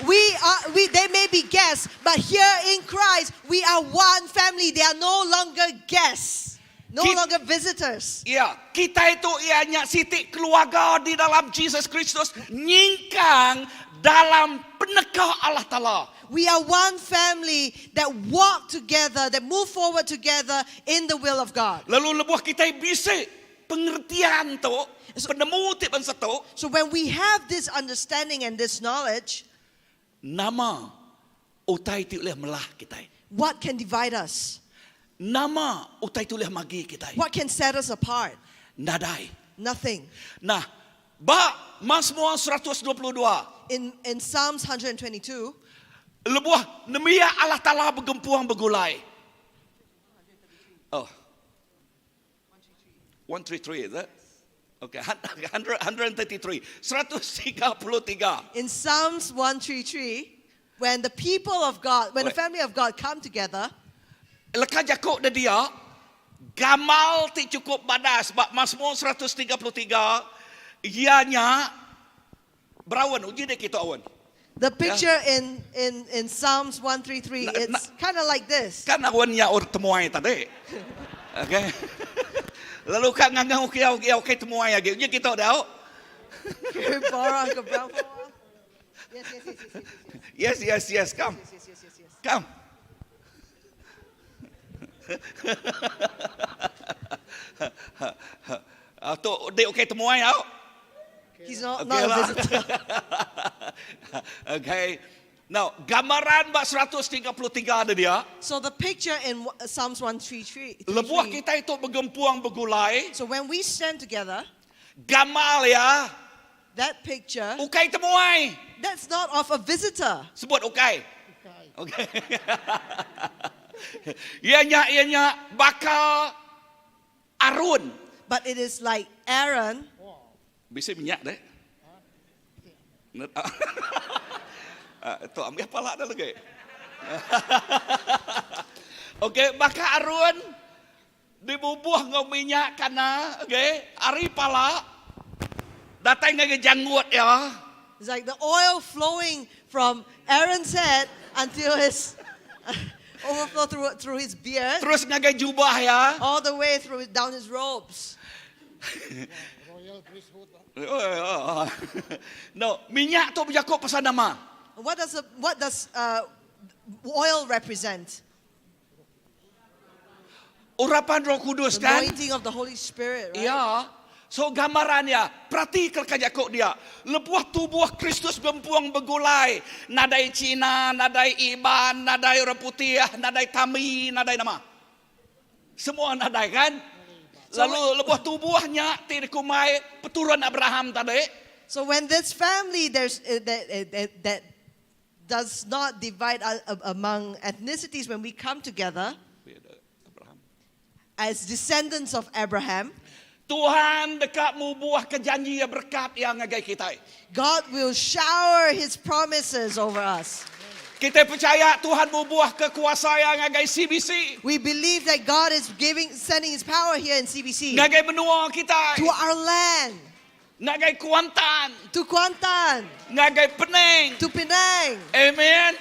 they may be guests, but here in Christ, we are one family. They are no longer guests, no longer visitors. Ya, kita itu ianya sitik keluarga di dalam Jesus Kristus, nyingkang dalam peneka Allah Ta'ala. We are one family that walk together, that move forward together in the will of God. Lalu lebuh kita bisik pengertian tu, penemu ti bangsa tu. So when we have this understanding and this knowledge, nama utai ti oleh melah kita. What can divide us? Nama utai ti oleh magi kita. What can set us apart? Nadai. Nothing. Nah, ba Mazmur 122. In Psalms 122, lebuh nemia Allah Ta'ala bergempuang bergulai. Oh. 133, is it? Okay, 133. 133. In Psalms 133, when the people of God, when the Wait. family of God come together, Leka jaku de dia, gamal ti chukup badas ba Masmur 133 iya nya beraun. Uji dek kitu aun. The picture in in in Psalms 133, it's kind of like this. Kan aun nya orang temuai tadi. Okay. Lalu ka ngangau kiau kiau kai temuai agi. Uji kitu dau. Can we borrow Uncle Brown for a while? Yes, yes, yes, yes, yes, Yes, yes, yes. Come. yes, yes, yes, yes, yes. Come. Ah, tu dek okay temuai au. He's not, Okay not a lah. visitor. Okay. Now, gambaran ba 133 ada dia. So the picture in Psalms 133. Lebuh kita itu bergempuang begulai, So when we stand together, gamal ya, that picture, ukai temuai. that's not of a visitor. Sebut ukai. Okay. Ianya ianya bakal Arun. But it is like Aaron. Bisa minyak deh. Ah, tu ambil pala dah lagi. Okey, baka Arun dibubuh ngau minyak kana, okey, ari pala datai ngagai janggut ya. It's like the oil flowing from Aaron's head until his overflow through, through his beard, Terus ngagai jubah ya. all the way through down his robes. Oh, oh. No, minyak tu berjakuk pasal nama. What does, a, what does uh, oil represent? Urapan Roh Kudus The kan? anointing of the Holy Spirit, right? Ya. So gambaran ya, perhati kerja kok dia. Lebuh tubuh Kristus bempuang begulai. Nadai Cina, nadai Iban, nadai orang putih, nadai Tami, nadai nama. Semua nadai kan? Lalu lebuh tubuhnya ti kumai peturun Abraham tadi. So when this family there's uh, that, uh, that, that does not divide uh, among ethnicities, when we come together Abraham. as descendants of Abraham, Tuhan dekat mu buah kejanji yang berkat yang ngagai kita. God will shower His promises over us. Kita percaya Tuhan mu buah kekuasaan ngagai CBC. We believe that God is giving, sending His power here in CBC Ngagai menua kita. to our land, Ngagai Kuantan. to Kuantan, Ngagai Penang. to Penang. Amen.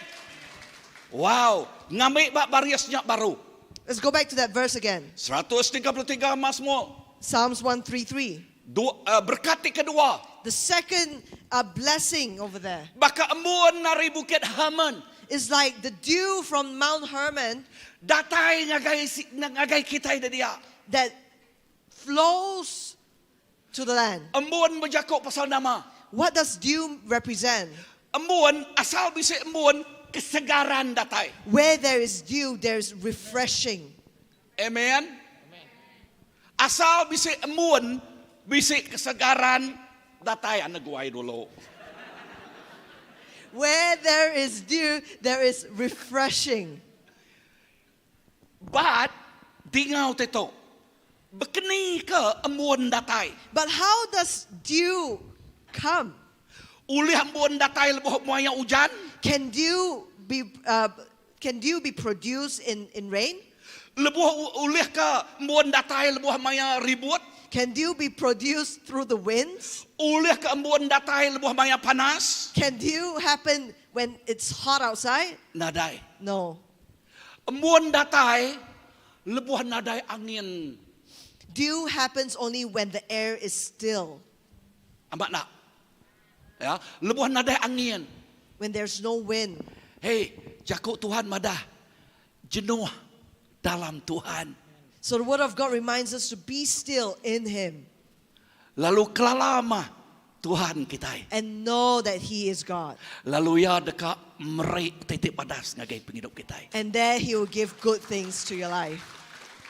Wow, ngambil bak bariasnya baru. Let's go back to that verse again. 133 Mazmur. Psalms 133. Dua, uh, berkat kedua. The second uh, blessing over there Baka embun nari Bukit Hermon. is like the dew from Mount Hermon Datai ngagai ngagai kita ida dia. that flows to the land. Embun berjakuk pasal nama. What does dew represent? Embun asal bisa embun kesegaran datai. Where there is dew, there is refreshing. Amen. Asal bisa embun bisa kesegaran datai anak guai dulu. Where there is dew, there is refreshing. But dingau teto. Bekeni ke embun datai. But how does dew come? Ulih embun datai lebuh muaya hujan. Can dew be, uh, can dew be produced in, in rain? Lebuh ulih ke embun datai lebuh maya ribut. Can dew be produced through the winds? Ulih ke embun datai lebuh maya panas. Can dew happen when it's hot outside? Nadai. No. Embun datai lebuh nadai angin. Dew happens only when the air is still, Amat nak? Ya, lebuh nadai angin. when there's no wind. Hey, jakuk Tuhan madah. Jenuh dalam Tuhan. So the word of God reminds us to be still in Him Lalu kelalama Tuhan kita. and know that He is God. Lalu ya dekat merik titik padas ngagai penghidup kita. And there He will give good things to your life.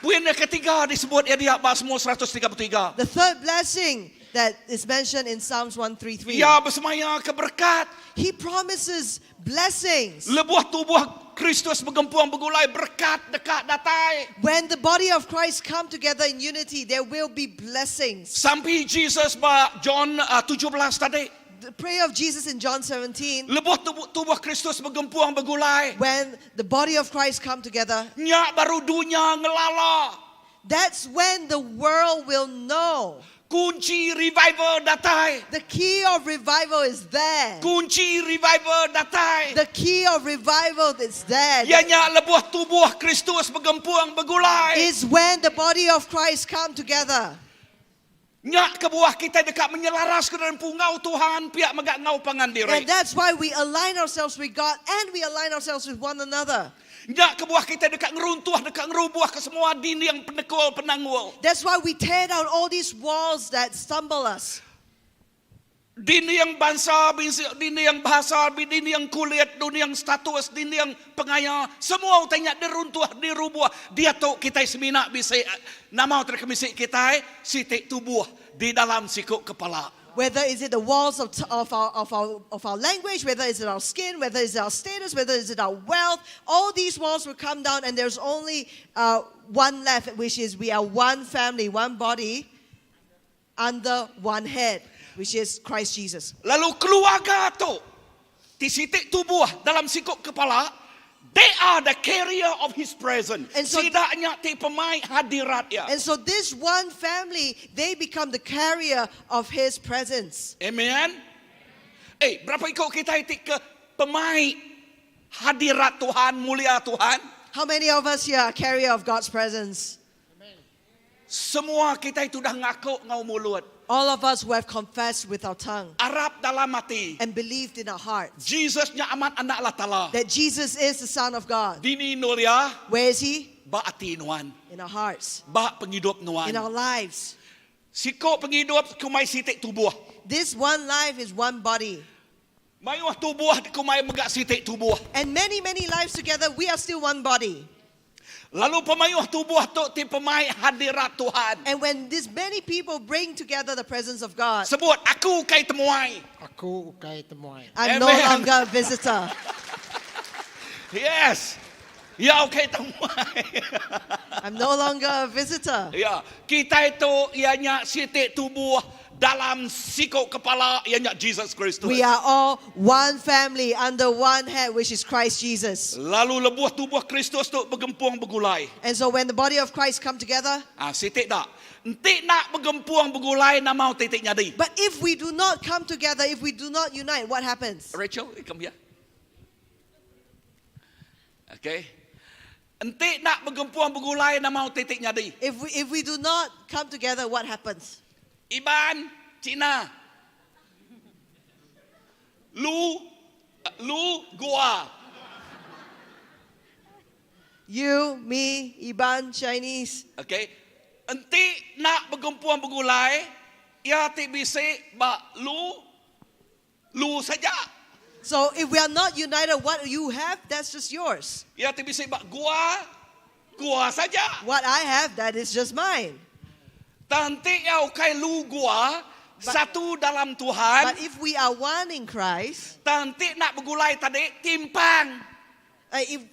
Poin yang ketiga disebut ya dia Mazmur 133. The third blessing that is mentioned in Psalms 133. Ia bersemaya ke berkat. He promises blessings. Lebuh tubuh Kristus bergempuang bergulai berkat dekat datai. When the body of Christ come together in unity, there will be blessings. Sampai Jesus ba John uh, 17 tadi. The prayer of Jesus in John 17, Lebuh tubuh, tubuh Kristus begempung begulai. when the body of Christ come together, Nya baru dunia ngelala. that's when the world will know. Kunci revival datai. The key of revival is there. Kunci revival datai. The key of revival is there. Iya nya lebuh tubuh Kristus begempung begulai. Is when the body of Christ come together. Nya kebuah kita deka menyelaras ke dalam pungau Tuhan pihak megak ngau pangan diri. And that's why we align ourselves with God and we align ourselves with one another. Nya kebuah kita deka ngeruntuh, deka ngerubuh ke semua dinding penekul penanggul. That's why we tear down all these walls that stumble us. Dinding bangsa, dinding bahasa, dinding kulit, dinding status, dinding pengaya, semua utanya diruntuh, dirubuh. Dia tu kita semina bisa nama terkemisi kita sitik tubuh di dalam sikuk kepala. Whether is it the walls of, of, our, of, our, of our language, whether is it our skin, whether is it our status, whether is it our wealth, all these walls will come down and there's only one left, which is we are one family, one body, under one head, which is Christ Jesus. Lalu keluarga tu di sitik tubuh dalam sikuk kepala, they are the carrier of his presence. And so- Sidaknya ti pemai hadirat ya. And so this one family, they become the carrier of his presence. Amen. Eh, berapa ikut kita itu ke pemai hadirat Tuhan, mulia Tuhan? How many of us here are carrier of God's presence? Semua kita itu dah ngaku ngau mulut. All of us who have confessed with our tongue Arap dalam hati. and believed in our hearts Jesusnya amat anak Allah Ta'ala. that Jesus is the Son of God. Dini nulia, Where is he? ba ati nuan. In our hearts, Ba penghidup nuan. in our lives. Siko penghidup kumai sitik tubuh. This one life is one body. Mayuh tubuh kumai megak sitik tubuh. And many, many lives together, we are still one body. Lalu pemayuh tubuh tu ti pemai hadirat Tuhan. And when these many people bring together the presence of God, Sebut aku kai temuai. Aku ukai temuai. I'm no Amen. longer a visitor. Yes. Ya ukai temuai. I'm no longer a visitor. ya, kita itu ianya sitik tubuh dalam sikok kepala ianya Jesus Kristus. We are all one family under one head, which is Christ Jesus. Lalu lebuh tubuh Kristus tu bergempung bergulai. And so when the body of Christ come together, Ah, sitik tak? Entik nak bergempung bergulai nama titik nyadi. but if we do not come together, if we do not unite, what happens? Rachel, you come here. Okay. Entik nak bergempung bergulai nama titik nyadi. If we do not come together, what happens? Iban, Cina. Lu, Lu, Gua. You, me, Iban, Chinese. Okay. Enti nak bergempung bergulai, ia ti bisik ba lu, lu saja. So if we are not united, what you have, that's just yours. Ia ti bisik ba gua, gua saja. What I have, that is just mine. Tanti ia ukai lu gua, satu dalam Tuhan. But if we are one in Christ, Tanti nak bergulai tadi timpang. if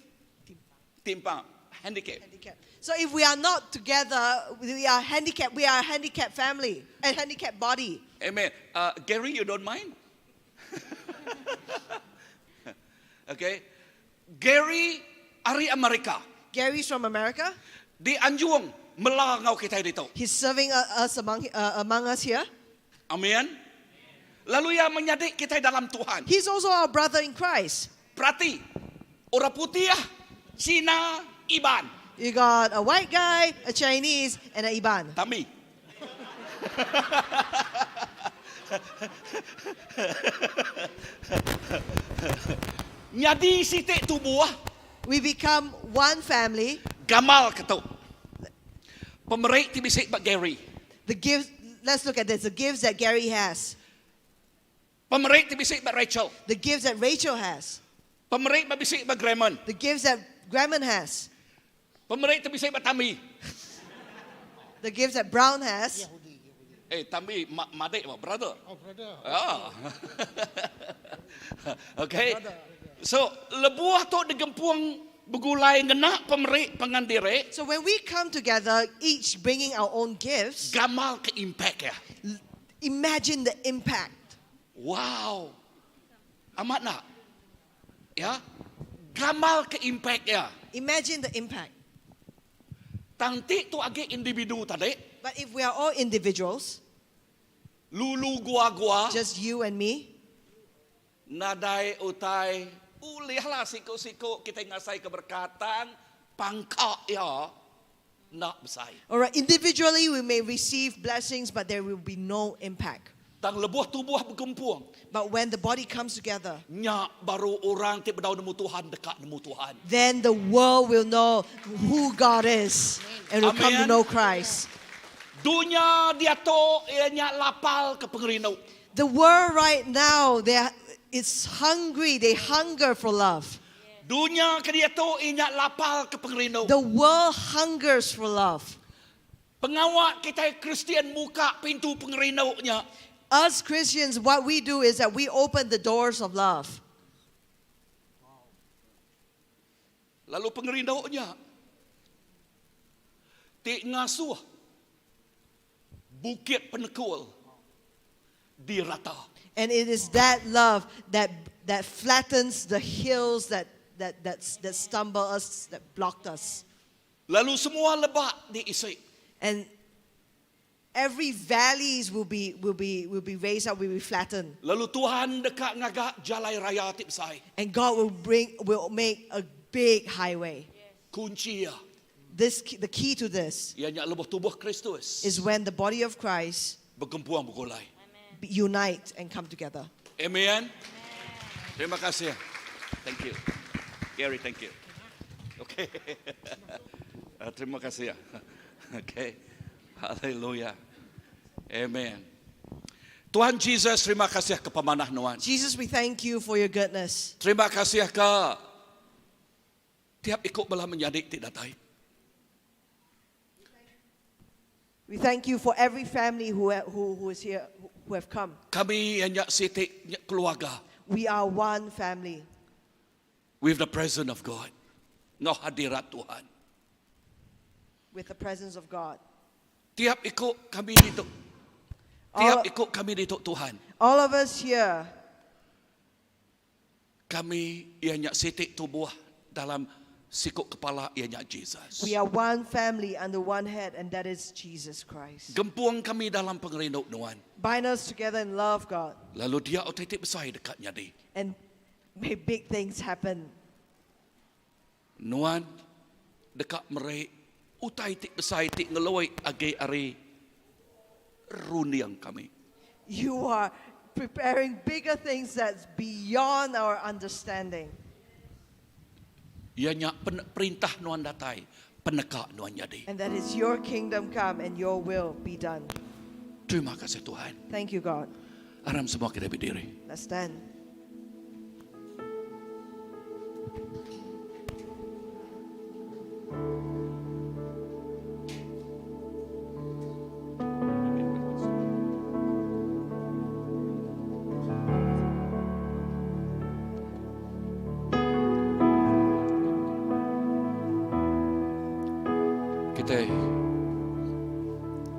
Timpang, handicap. handicap. So if we are not together, we are handicapped. We are a handicapped family, a handicapped body. Amen. Gary, you don't mind? okay. Gary ari Amerika. Gary's from America. Di Anjuang melangau kita itu. He's serving us among us here. Amin. Lalu ia menyadik kita dalam Tuhan. He's also our brother in Christ. Perhati, orang putih, Cina, Iban. You got a white guy, a Chinese, and an Iban. Tami. Nyadi sitik tubuh We become one family. gamal ketuk. Pemerik ti bisik bak Gary. The gifts, let's look at this. The gifts that Gary has. Pemerik ti bisik bak Rachel. The gifts that Rachel has. Pemerik ba bisik bak Graham. The gifts that Graham has. Pemerik ti bisik bak Tami. The gifts that Brown has. Yahudi, Yahudi. Eh, Tami, madek ba, brother. Oh, brother. Ah. okay. So, lebuah tu digempung begulai ngena pemerik pengandire So when we come together, each bringing our own gifts, gamal ke impact ya. imagine the impact. Wow. Amat enda? Ya. Gamal ke impact iya. Imagine the impact. Tang enti tu agi individu tadi. But if we are all individuals. Lulu gua-gua. Just you and me. Nadai utai ulih lah siku-siku kitai ngasai ke berekat tang pangka iya enda besai. Alright, individually we may receive blessings but there will be no impact. Tang lebuh tubuh begempung. But when the body comes together. Nya baru orang ti bedau nemu Tuhan deka nemu Tuhan. Then the world will know who God is and will come to know Christ. Dunya diatu iya nya lapal ke pengerindu. The world right now they are it's hungry, they hunger for love. Dunya ke diatu iya nya lapal ke pengerindu. The world hungers for love. Pengawa kitai Kristian muka pintu pengerindu nya. Us Christians what we do is that we open the doors of love. Lalu pengerindu nya ti ngasuh bukit penekul dirata. And it is that love that that flattens the hills that that that that stumble us, that blocked us. Lalu semua lebak diisi. And every valleys will be will be will be raised up, will be flattened. Lalu Tuhan deka ngaga jalai raya ti besai. And God will bring will make a big highway. Kunchi iya. This the key to this. Iya nya lebuh tubuh Kristus. Is when the body of Christ begempung begulai. Unite and come together. Amen. Terima kasih. Thank you. Gary, thank you. Okay. Terima kasih. Okay. Hallelujah. Amen. Tuhan Jesus, terima kasih ke pemanah nuan. Jesus, we thank you for your goodness. Terima kasih ke tiap iku bala menyadi ti datai. We thank you for every family who who who is here who have come. Kami iya nya siti keluarga. We are one family. With the presence of God. Enggau hadirat Tuhan. With the presence of God. Tiap iku kami ditu. Tiap iku kami ditu Tuhan. All of us here. Kami iya nya siti tubuh dalam siku kepala iya nya Jesus. We are one family under one head and that is Jesus Christ. Gempung kami dalam pengerindu nuan. Bind us together in love God. Lalu dia utai ti besai deka nyadi. And may big things happen. Nuan deka meri utai ti besai ti ngelui agi ari runding kami. You are preparing bigger things that's beyond our understanding. Iya nya perintah nuan datai, peneka nuan nyadi. And that is your kingdom come and your will be done. Terima kasih Tuhan. Thank you God. Aram semua kitai bediri. Let's stand. Kitai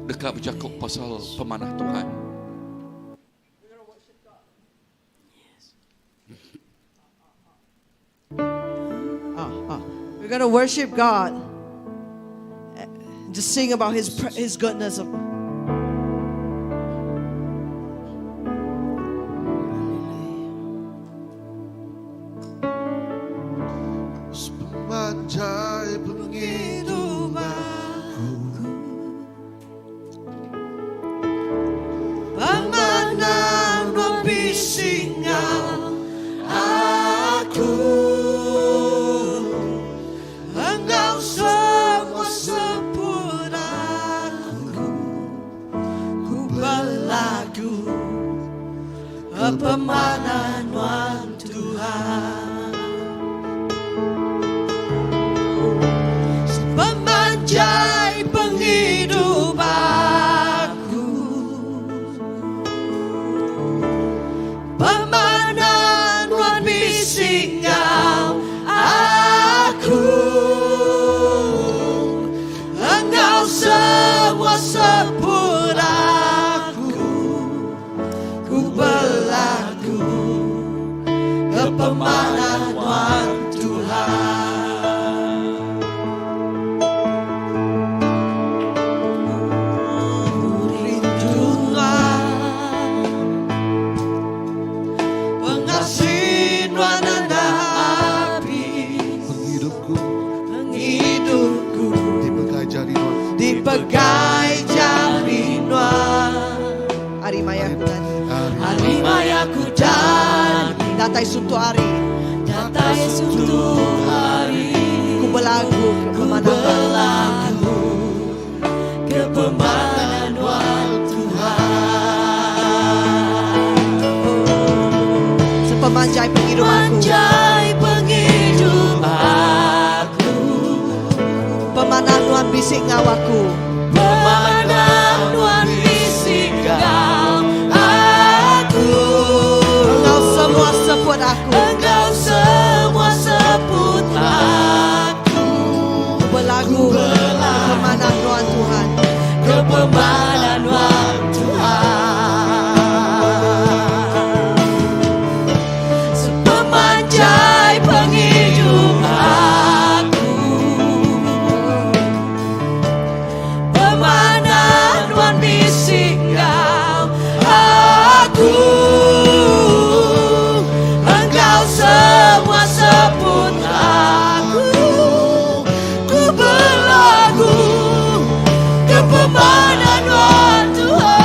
deka bejaku pasal pemanah Tuhan. We're going to worship God. Just sing about his his goodness of Sepemanjai pengidup aku Pemanah nuan bisi enggau aku Enggau semua seput aku Ku belagu Pemanah nuan Tuhan. Pemanah nuan Tuhan. Rindu nuan, Pengasih nuan enda abis. Pengidupku Pengidupku dipegai jari nuan. Dipegai jari nuan. Ari maya ku dani. Ari maya ku dani. Datai suntuk hari. Datai suntuk hari. Ku belagu ke Ku pemanah nuan. belagu ke pemanah nuan Tuhan. Sepemanjai pengidup aku. Panjai penghidup aku. Pemanah nuan bisi ngau aku. Pemanah nuan bisi ngau aku. Engau semua seput aku. Engau semua seput aku. Ku belagu ke pemanah nuan Tuhan. Ke pemanah nuan Tuhan. Sepemanjai penghidup aku. Pemanah nuan bisi ngau aku. Engau semua seput aku. Ku belagu ke pemanah nuan Tuhan.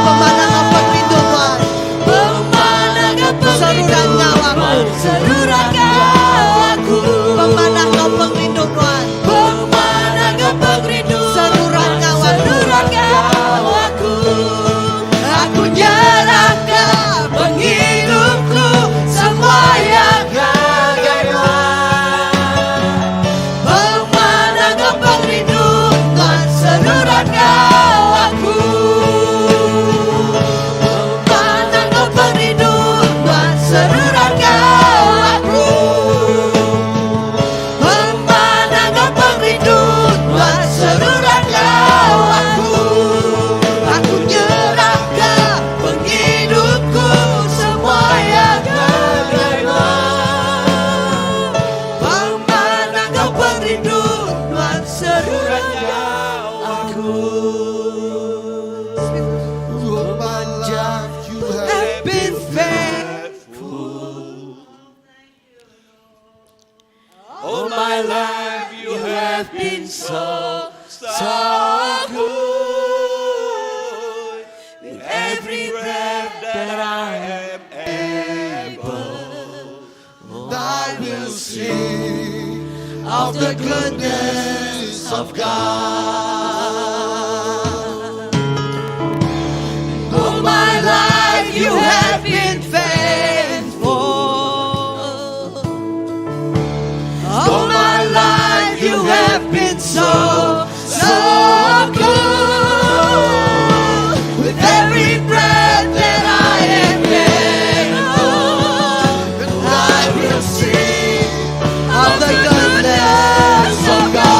Pemanah ngau pengerindu nuan. Pemanah ngau Seruran ngau aku. Seruran ngau aku. Pemanah ngau pengerindu nuan. Pemanah ngau pengerindu. Seruran ngau aku. Seruran ngau aku. Aku nyerahkan penghidupku semua yang ngagai nuan. Pemanah ngau pengerindu nuan. Seruran ngau aku. Pemanah ngau pengerindu nuan. Seruran ngau aku. Pemanah ngau pengerindu nuan. Seruran ngau aku. Aku nyerahkan penghidupku semua yang ngagai nuan. Pemanah ngau pengerindu nuan. Seruran ngau aku. All my life you have Have been faithful. All my life you have been so, so good. With every breath that I am able, I will sing of the goodness of God. All my life you have been faithful. All my life you have been so, so good. With every breath that I am able, I will sing of the goodness of God.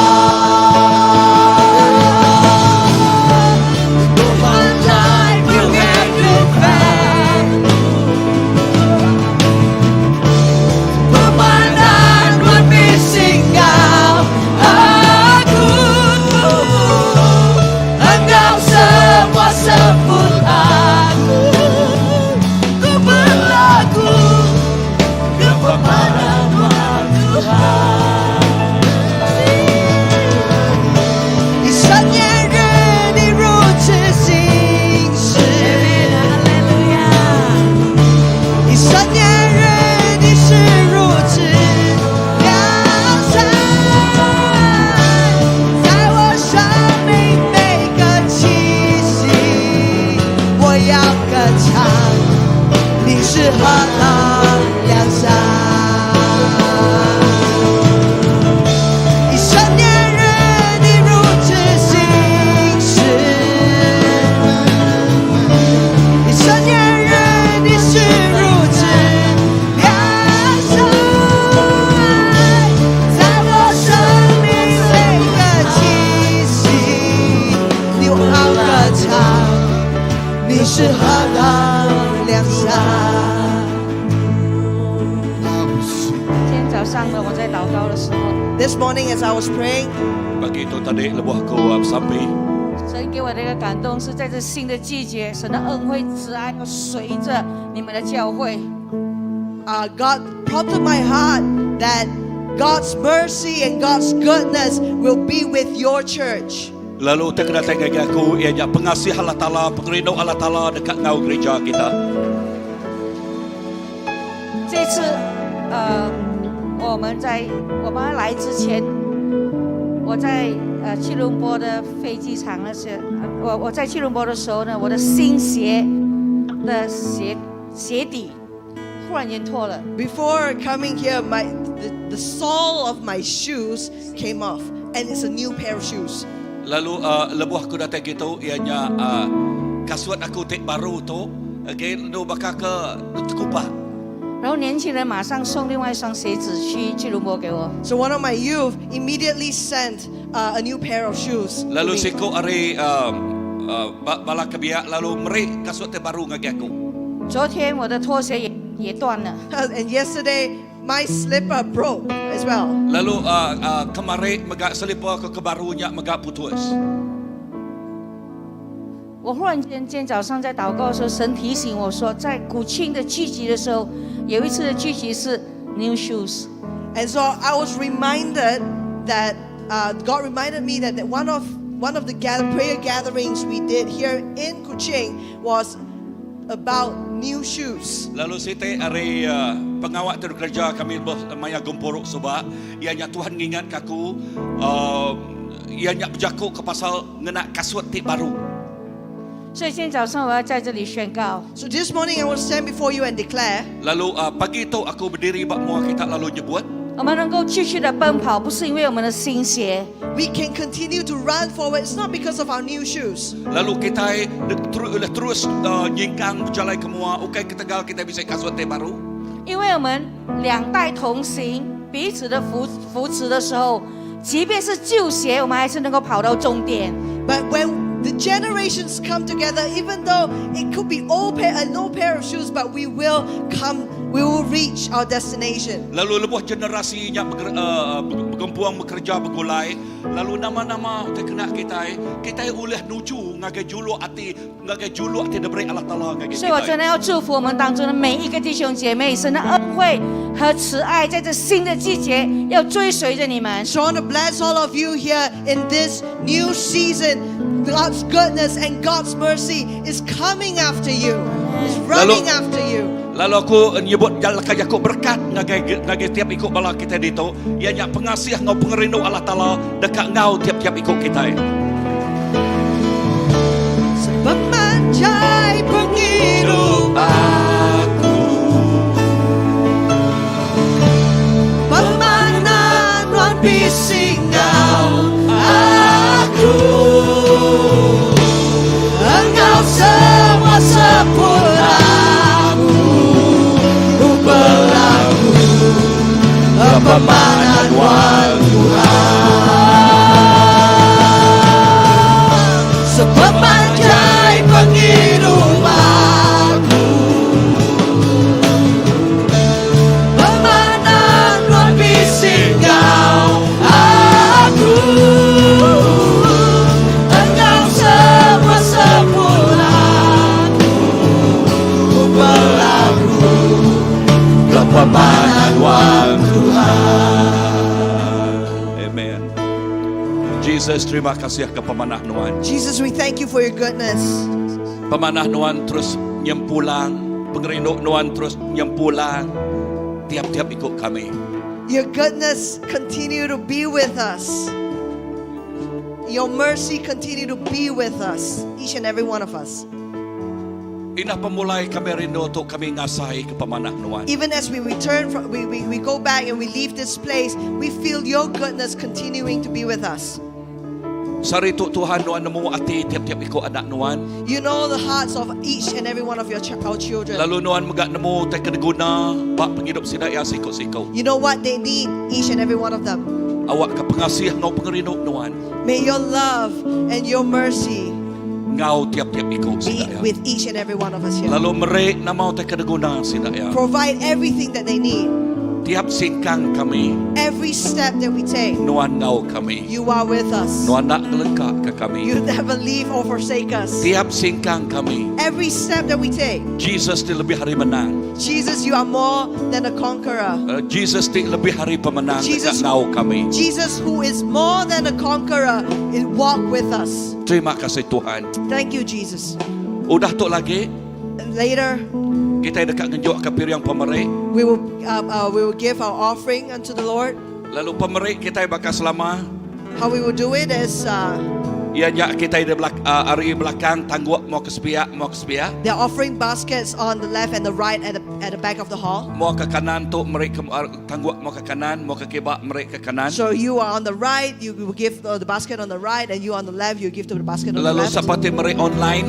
早上呢，我在祷告的时候， This morning as I was praying, Pagi tu tadi lebuh aku uh, besampi. 神给我的一个感动是在这新的季节，神的恩惠慈爱要随着你们的教会。 God prompted my heart that God's mercy and God's goodness will be with your church. Lalu terkena tanya aku ianya pengasih Allah Taala, pengerindu Allah Taala dekat ngau gereja kita. 这次，我们在我们来之前，我在吉隆坡的飞机场那些，我在吉隆坡的时候呢，我的新鞋的鞋底忽然间脱了。 Before coming here, the sole of my shoes came off, and it's a new pair of shoes. Lalu lebuh aku datang gitu ianya kasut aku tik baru tu again nu bakal ke terkupak. 然后年轻人马上送另外一双鞋子去吉隆坡给我。 So one of my youth immediately sent a new pair of shoes to Lalu me. siku ari bala kebiak lalu meri kasut te baru ngagi aku. 昨天我的拖鞋也断了。 And yesterday, my slipper broke as well. Lalu kemarin megak selipar ke kebarunya megak putus. 我忽然间今天早上在祷告的时候，神提醒我说，在古清的聚集的时候，有一次的聚集是 new shoes。 And so I was reminded that God reminded me that one of the prayer gatherings we did here in Kuching was about new shoes. Lalu siti ari pengawak tu kerja kami maya gempuruk subak ianya Tuhan ngingat ke aku ianya berjakuk ke pasal ngena kasut ti baru. 所以今天早上我要在这里宣告， So this morning I will stand before you and declare Lalu pagi tu aku berdiri bak mua kita lalu nyebut 我们能够继续的奔跑，不是因为我们的新鞋， we can continue to run forward. It's not because of our new shoes. Lalu kita terus nyingkang berjalan ke mua ukai ketegal kita bisa kasut ti baru. 因为我们两代同行，彼此的扶持的时候，即便是旧鞋，我们还是能够跑到终点。 But when the generations come together, even though it could be old pair, an old pair of shoes, but we will come, we will reach our destination. Lalu lebuh generasi nya bergempuang bekerja bergulai. Lalu nama-nama terkena kita, kita ulih nuju ngagai juluk ati, ngagai juluk ati diberi Allah Taala ngagai 所以我真 kita. 的要祝福我们当中的每一个弟兄姐妹，神的恩惠和慈爱在这新的季节要追随着你们。 So I want to bless all of you here in this new season. God's goodness and God's mercy is coming after you. Is running after you. Lalu aku nyebut jalan aku berkat ngagai ngagai tiap ikut bala kita ditu. Ianya pengasih ngau pengerindu Allah Taala dekat ngau tiap-tiap ikut kita. Sepemanjai penghidup aku, Pemanan nuan bisi enggau aku, Engkau semua seput aku Berlaku Pemanan nuan Tuhan Sepemanjai penghidup aku, Pemanan nuan bisi enggau aku, Engkau semua seput aku Berlaku Kepemanan nuan Tuhan. Amen. Jesus, terima kasih ke pemanah nuan. Jesus, we thank you for your goodness. Pemanah nuan terus nyempulang, pengerindu nuan terus nyempulang. Tiap-tiap ikut kami. Your goodness continue to be with us. Your mercy continue to be with us, each and every one of us. Inah pemulai kami rindu untuk kami ngasai ke pemanah nuan. Even as we return from, we go back and we leave this place, we feel your goodness continuing to be with us. Sari tu Tuhan nuan nemu ati tiap-tiap ikut anak nuan. You know the hearts of each and every one of our children. Lalu nuan megak nemu te kena guna bak penghidup sida ya sikok-sikok. You know what they need, each and every one of them. Awak ke pengasih ngau pengerindu nuan. May your love and your mercy Ngau tiap-tiap ikut be sida ya. with each and every one of us here. Lalu merek nama te kena guna sida ya. Provide everything that they need. Tiap singkang kami. Every step that we take. Nuan ngau kami. You are with us. Nuan nak ngelengkak ke kami. You never leave or forsake us. Tiap singkang kami. Every step that we take. Jesus ti lebih ari menang. Jesus, you are more than a conqueror. Uh, Jesus ti lebih ari pemenang Jesus, ngau kami. Jesus who is more than a conqueror, walk with us. Terima kasih Tuhan. Thank you Jesus. Udah tu lagi. Later. Kita dekat ngejuk ke piring pemeri. We will uh, uh, we will give our offering unto the Lord. Lalu pemeri kita bakal selama. How we will do it is uh, Ya nya kita di belak, uh, ari belakang tangguk mau ke sepiak mau ke sepiak. There are offering baskets on the left and the right at the at the back of the hall. Mau ke kanan tu meri ke tangguk mau ke kanan, mau ke kibak meri ke kanan. So you are on the right, you will give the, the basket on the right, and you on the left, you give to the basket on Lalu the left. seperti meri online.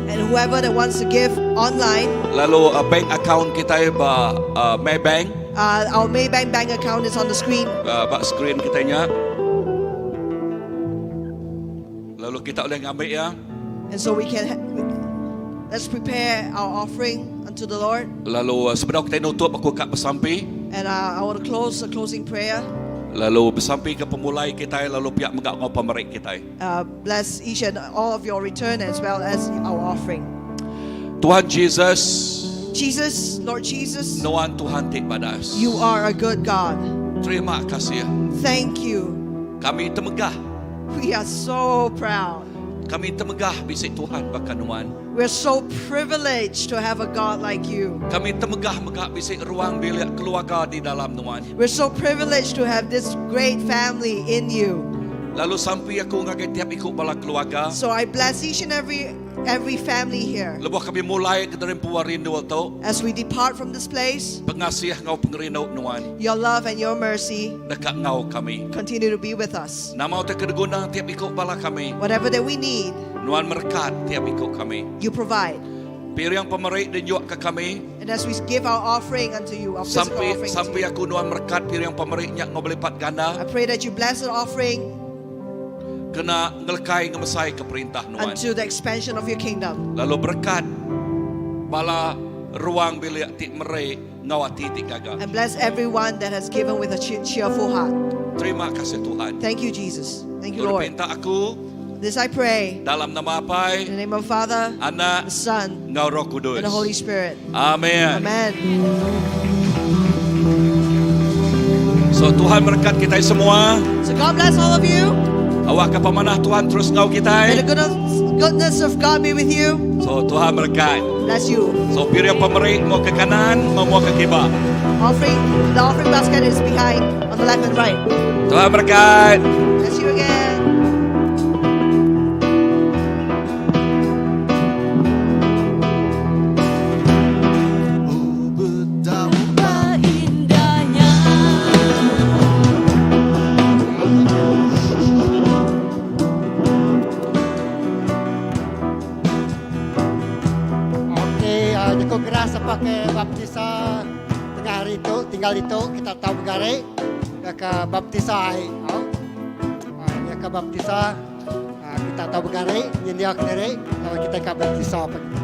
And whoever that wants to give online. Lalu uh, bank account kita ba uh, Maybank. Uh, our Maybank bank account is on the screen. Uh, ba screen kita nya. Lalu kita boleh ngambil ya. And so we can let's prepare our offering unto the Lord. Lalu uh, sebelum kita nutup aku kat bersampi. And uh, I want to close the closing prayer. Lalu bersampi ke pemulai kita lalu pihak menggak ngau pemerik kita. Uh, bless each and all of your return as well as our offering. Tuhan Jesus. Jesus, Lord Jesus. Nuan Tuhan tik badas. You are a good God. Terima kasih. Thank you. Kami temegah. We are so proud. Kami temegah bisik Tuhan bahkan nuan. We're so privileged to have a God like you. Kami temegah megak bisik ruang bilik keluarga di dalam nuan. We're so privileged to have this great family in you. Lalu sampai aku ngagai tiap ikut bala keluarga. So I bless each and every every family here. Lebuh kami mulai ke dalam puar rindu tu. As we depart from this place, pengasih ngau pengerindu nuan. Your love and your mercy dekat ngau kami. Continue to be with us. Nama utai kedeguna tiap ikut bala kami. Whatever that we need. Nuan merekat tiap ikut kami. You provide. Piring pemerik dan juak ke kami. And as we give our offering unto you, our physical sampai offering sampai aku nuan merekat piring pemeriknya ngau belipat ganda. I pray that you bless the offering. Kena ngelekai ngemesai ke perintah nuan. Unto the expansion of your kingdom. Lalu berkat bala ruang bilik ti mere ngawati ti gaga. And bless everyone that has given with a cheerful heart. Terima kasih Tuhan. Thank you Jesus. Thank you Lord. Minta aku. This I pray. Dalam nama Apai, In the name of Father, Anak, the Son, ngau Roh Kudus. and the Holy Spirit. Amen. Amen. So Tuhan berkat kita semua. So God bless all of you. Awak ke pemanah Tuhan terus ngau kita. May the goodness of God be with you. So Tuhan berkat. Bless you. So piring pemeri mau ke kanan, mau mau ke kibak. Offering, the offering basket is behind on the left and right. Tuhan berkat. Bless you again. Okey, uh, cukup keras pakai baptisa tengah hari itu, tinggal itu kita tahu bergarik ya ke baptisa ai. Oh. Uh, ya ke baptisa uh, kita tahu bergarik, nyendia kene lalu kita ke baptisa pagi.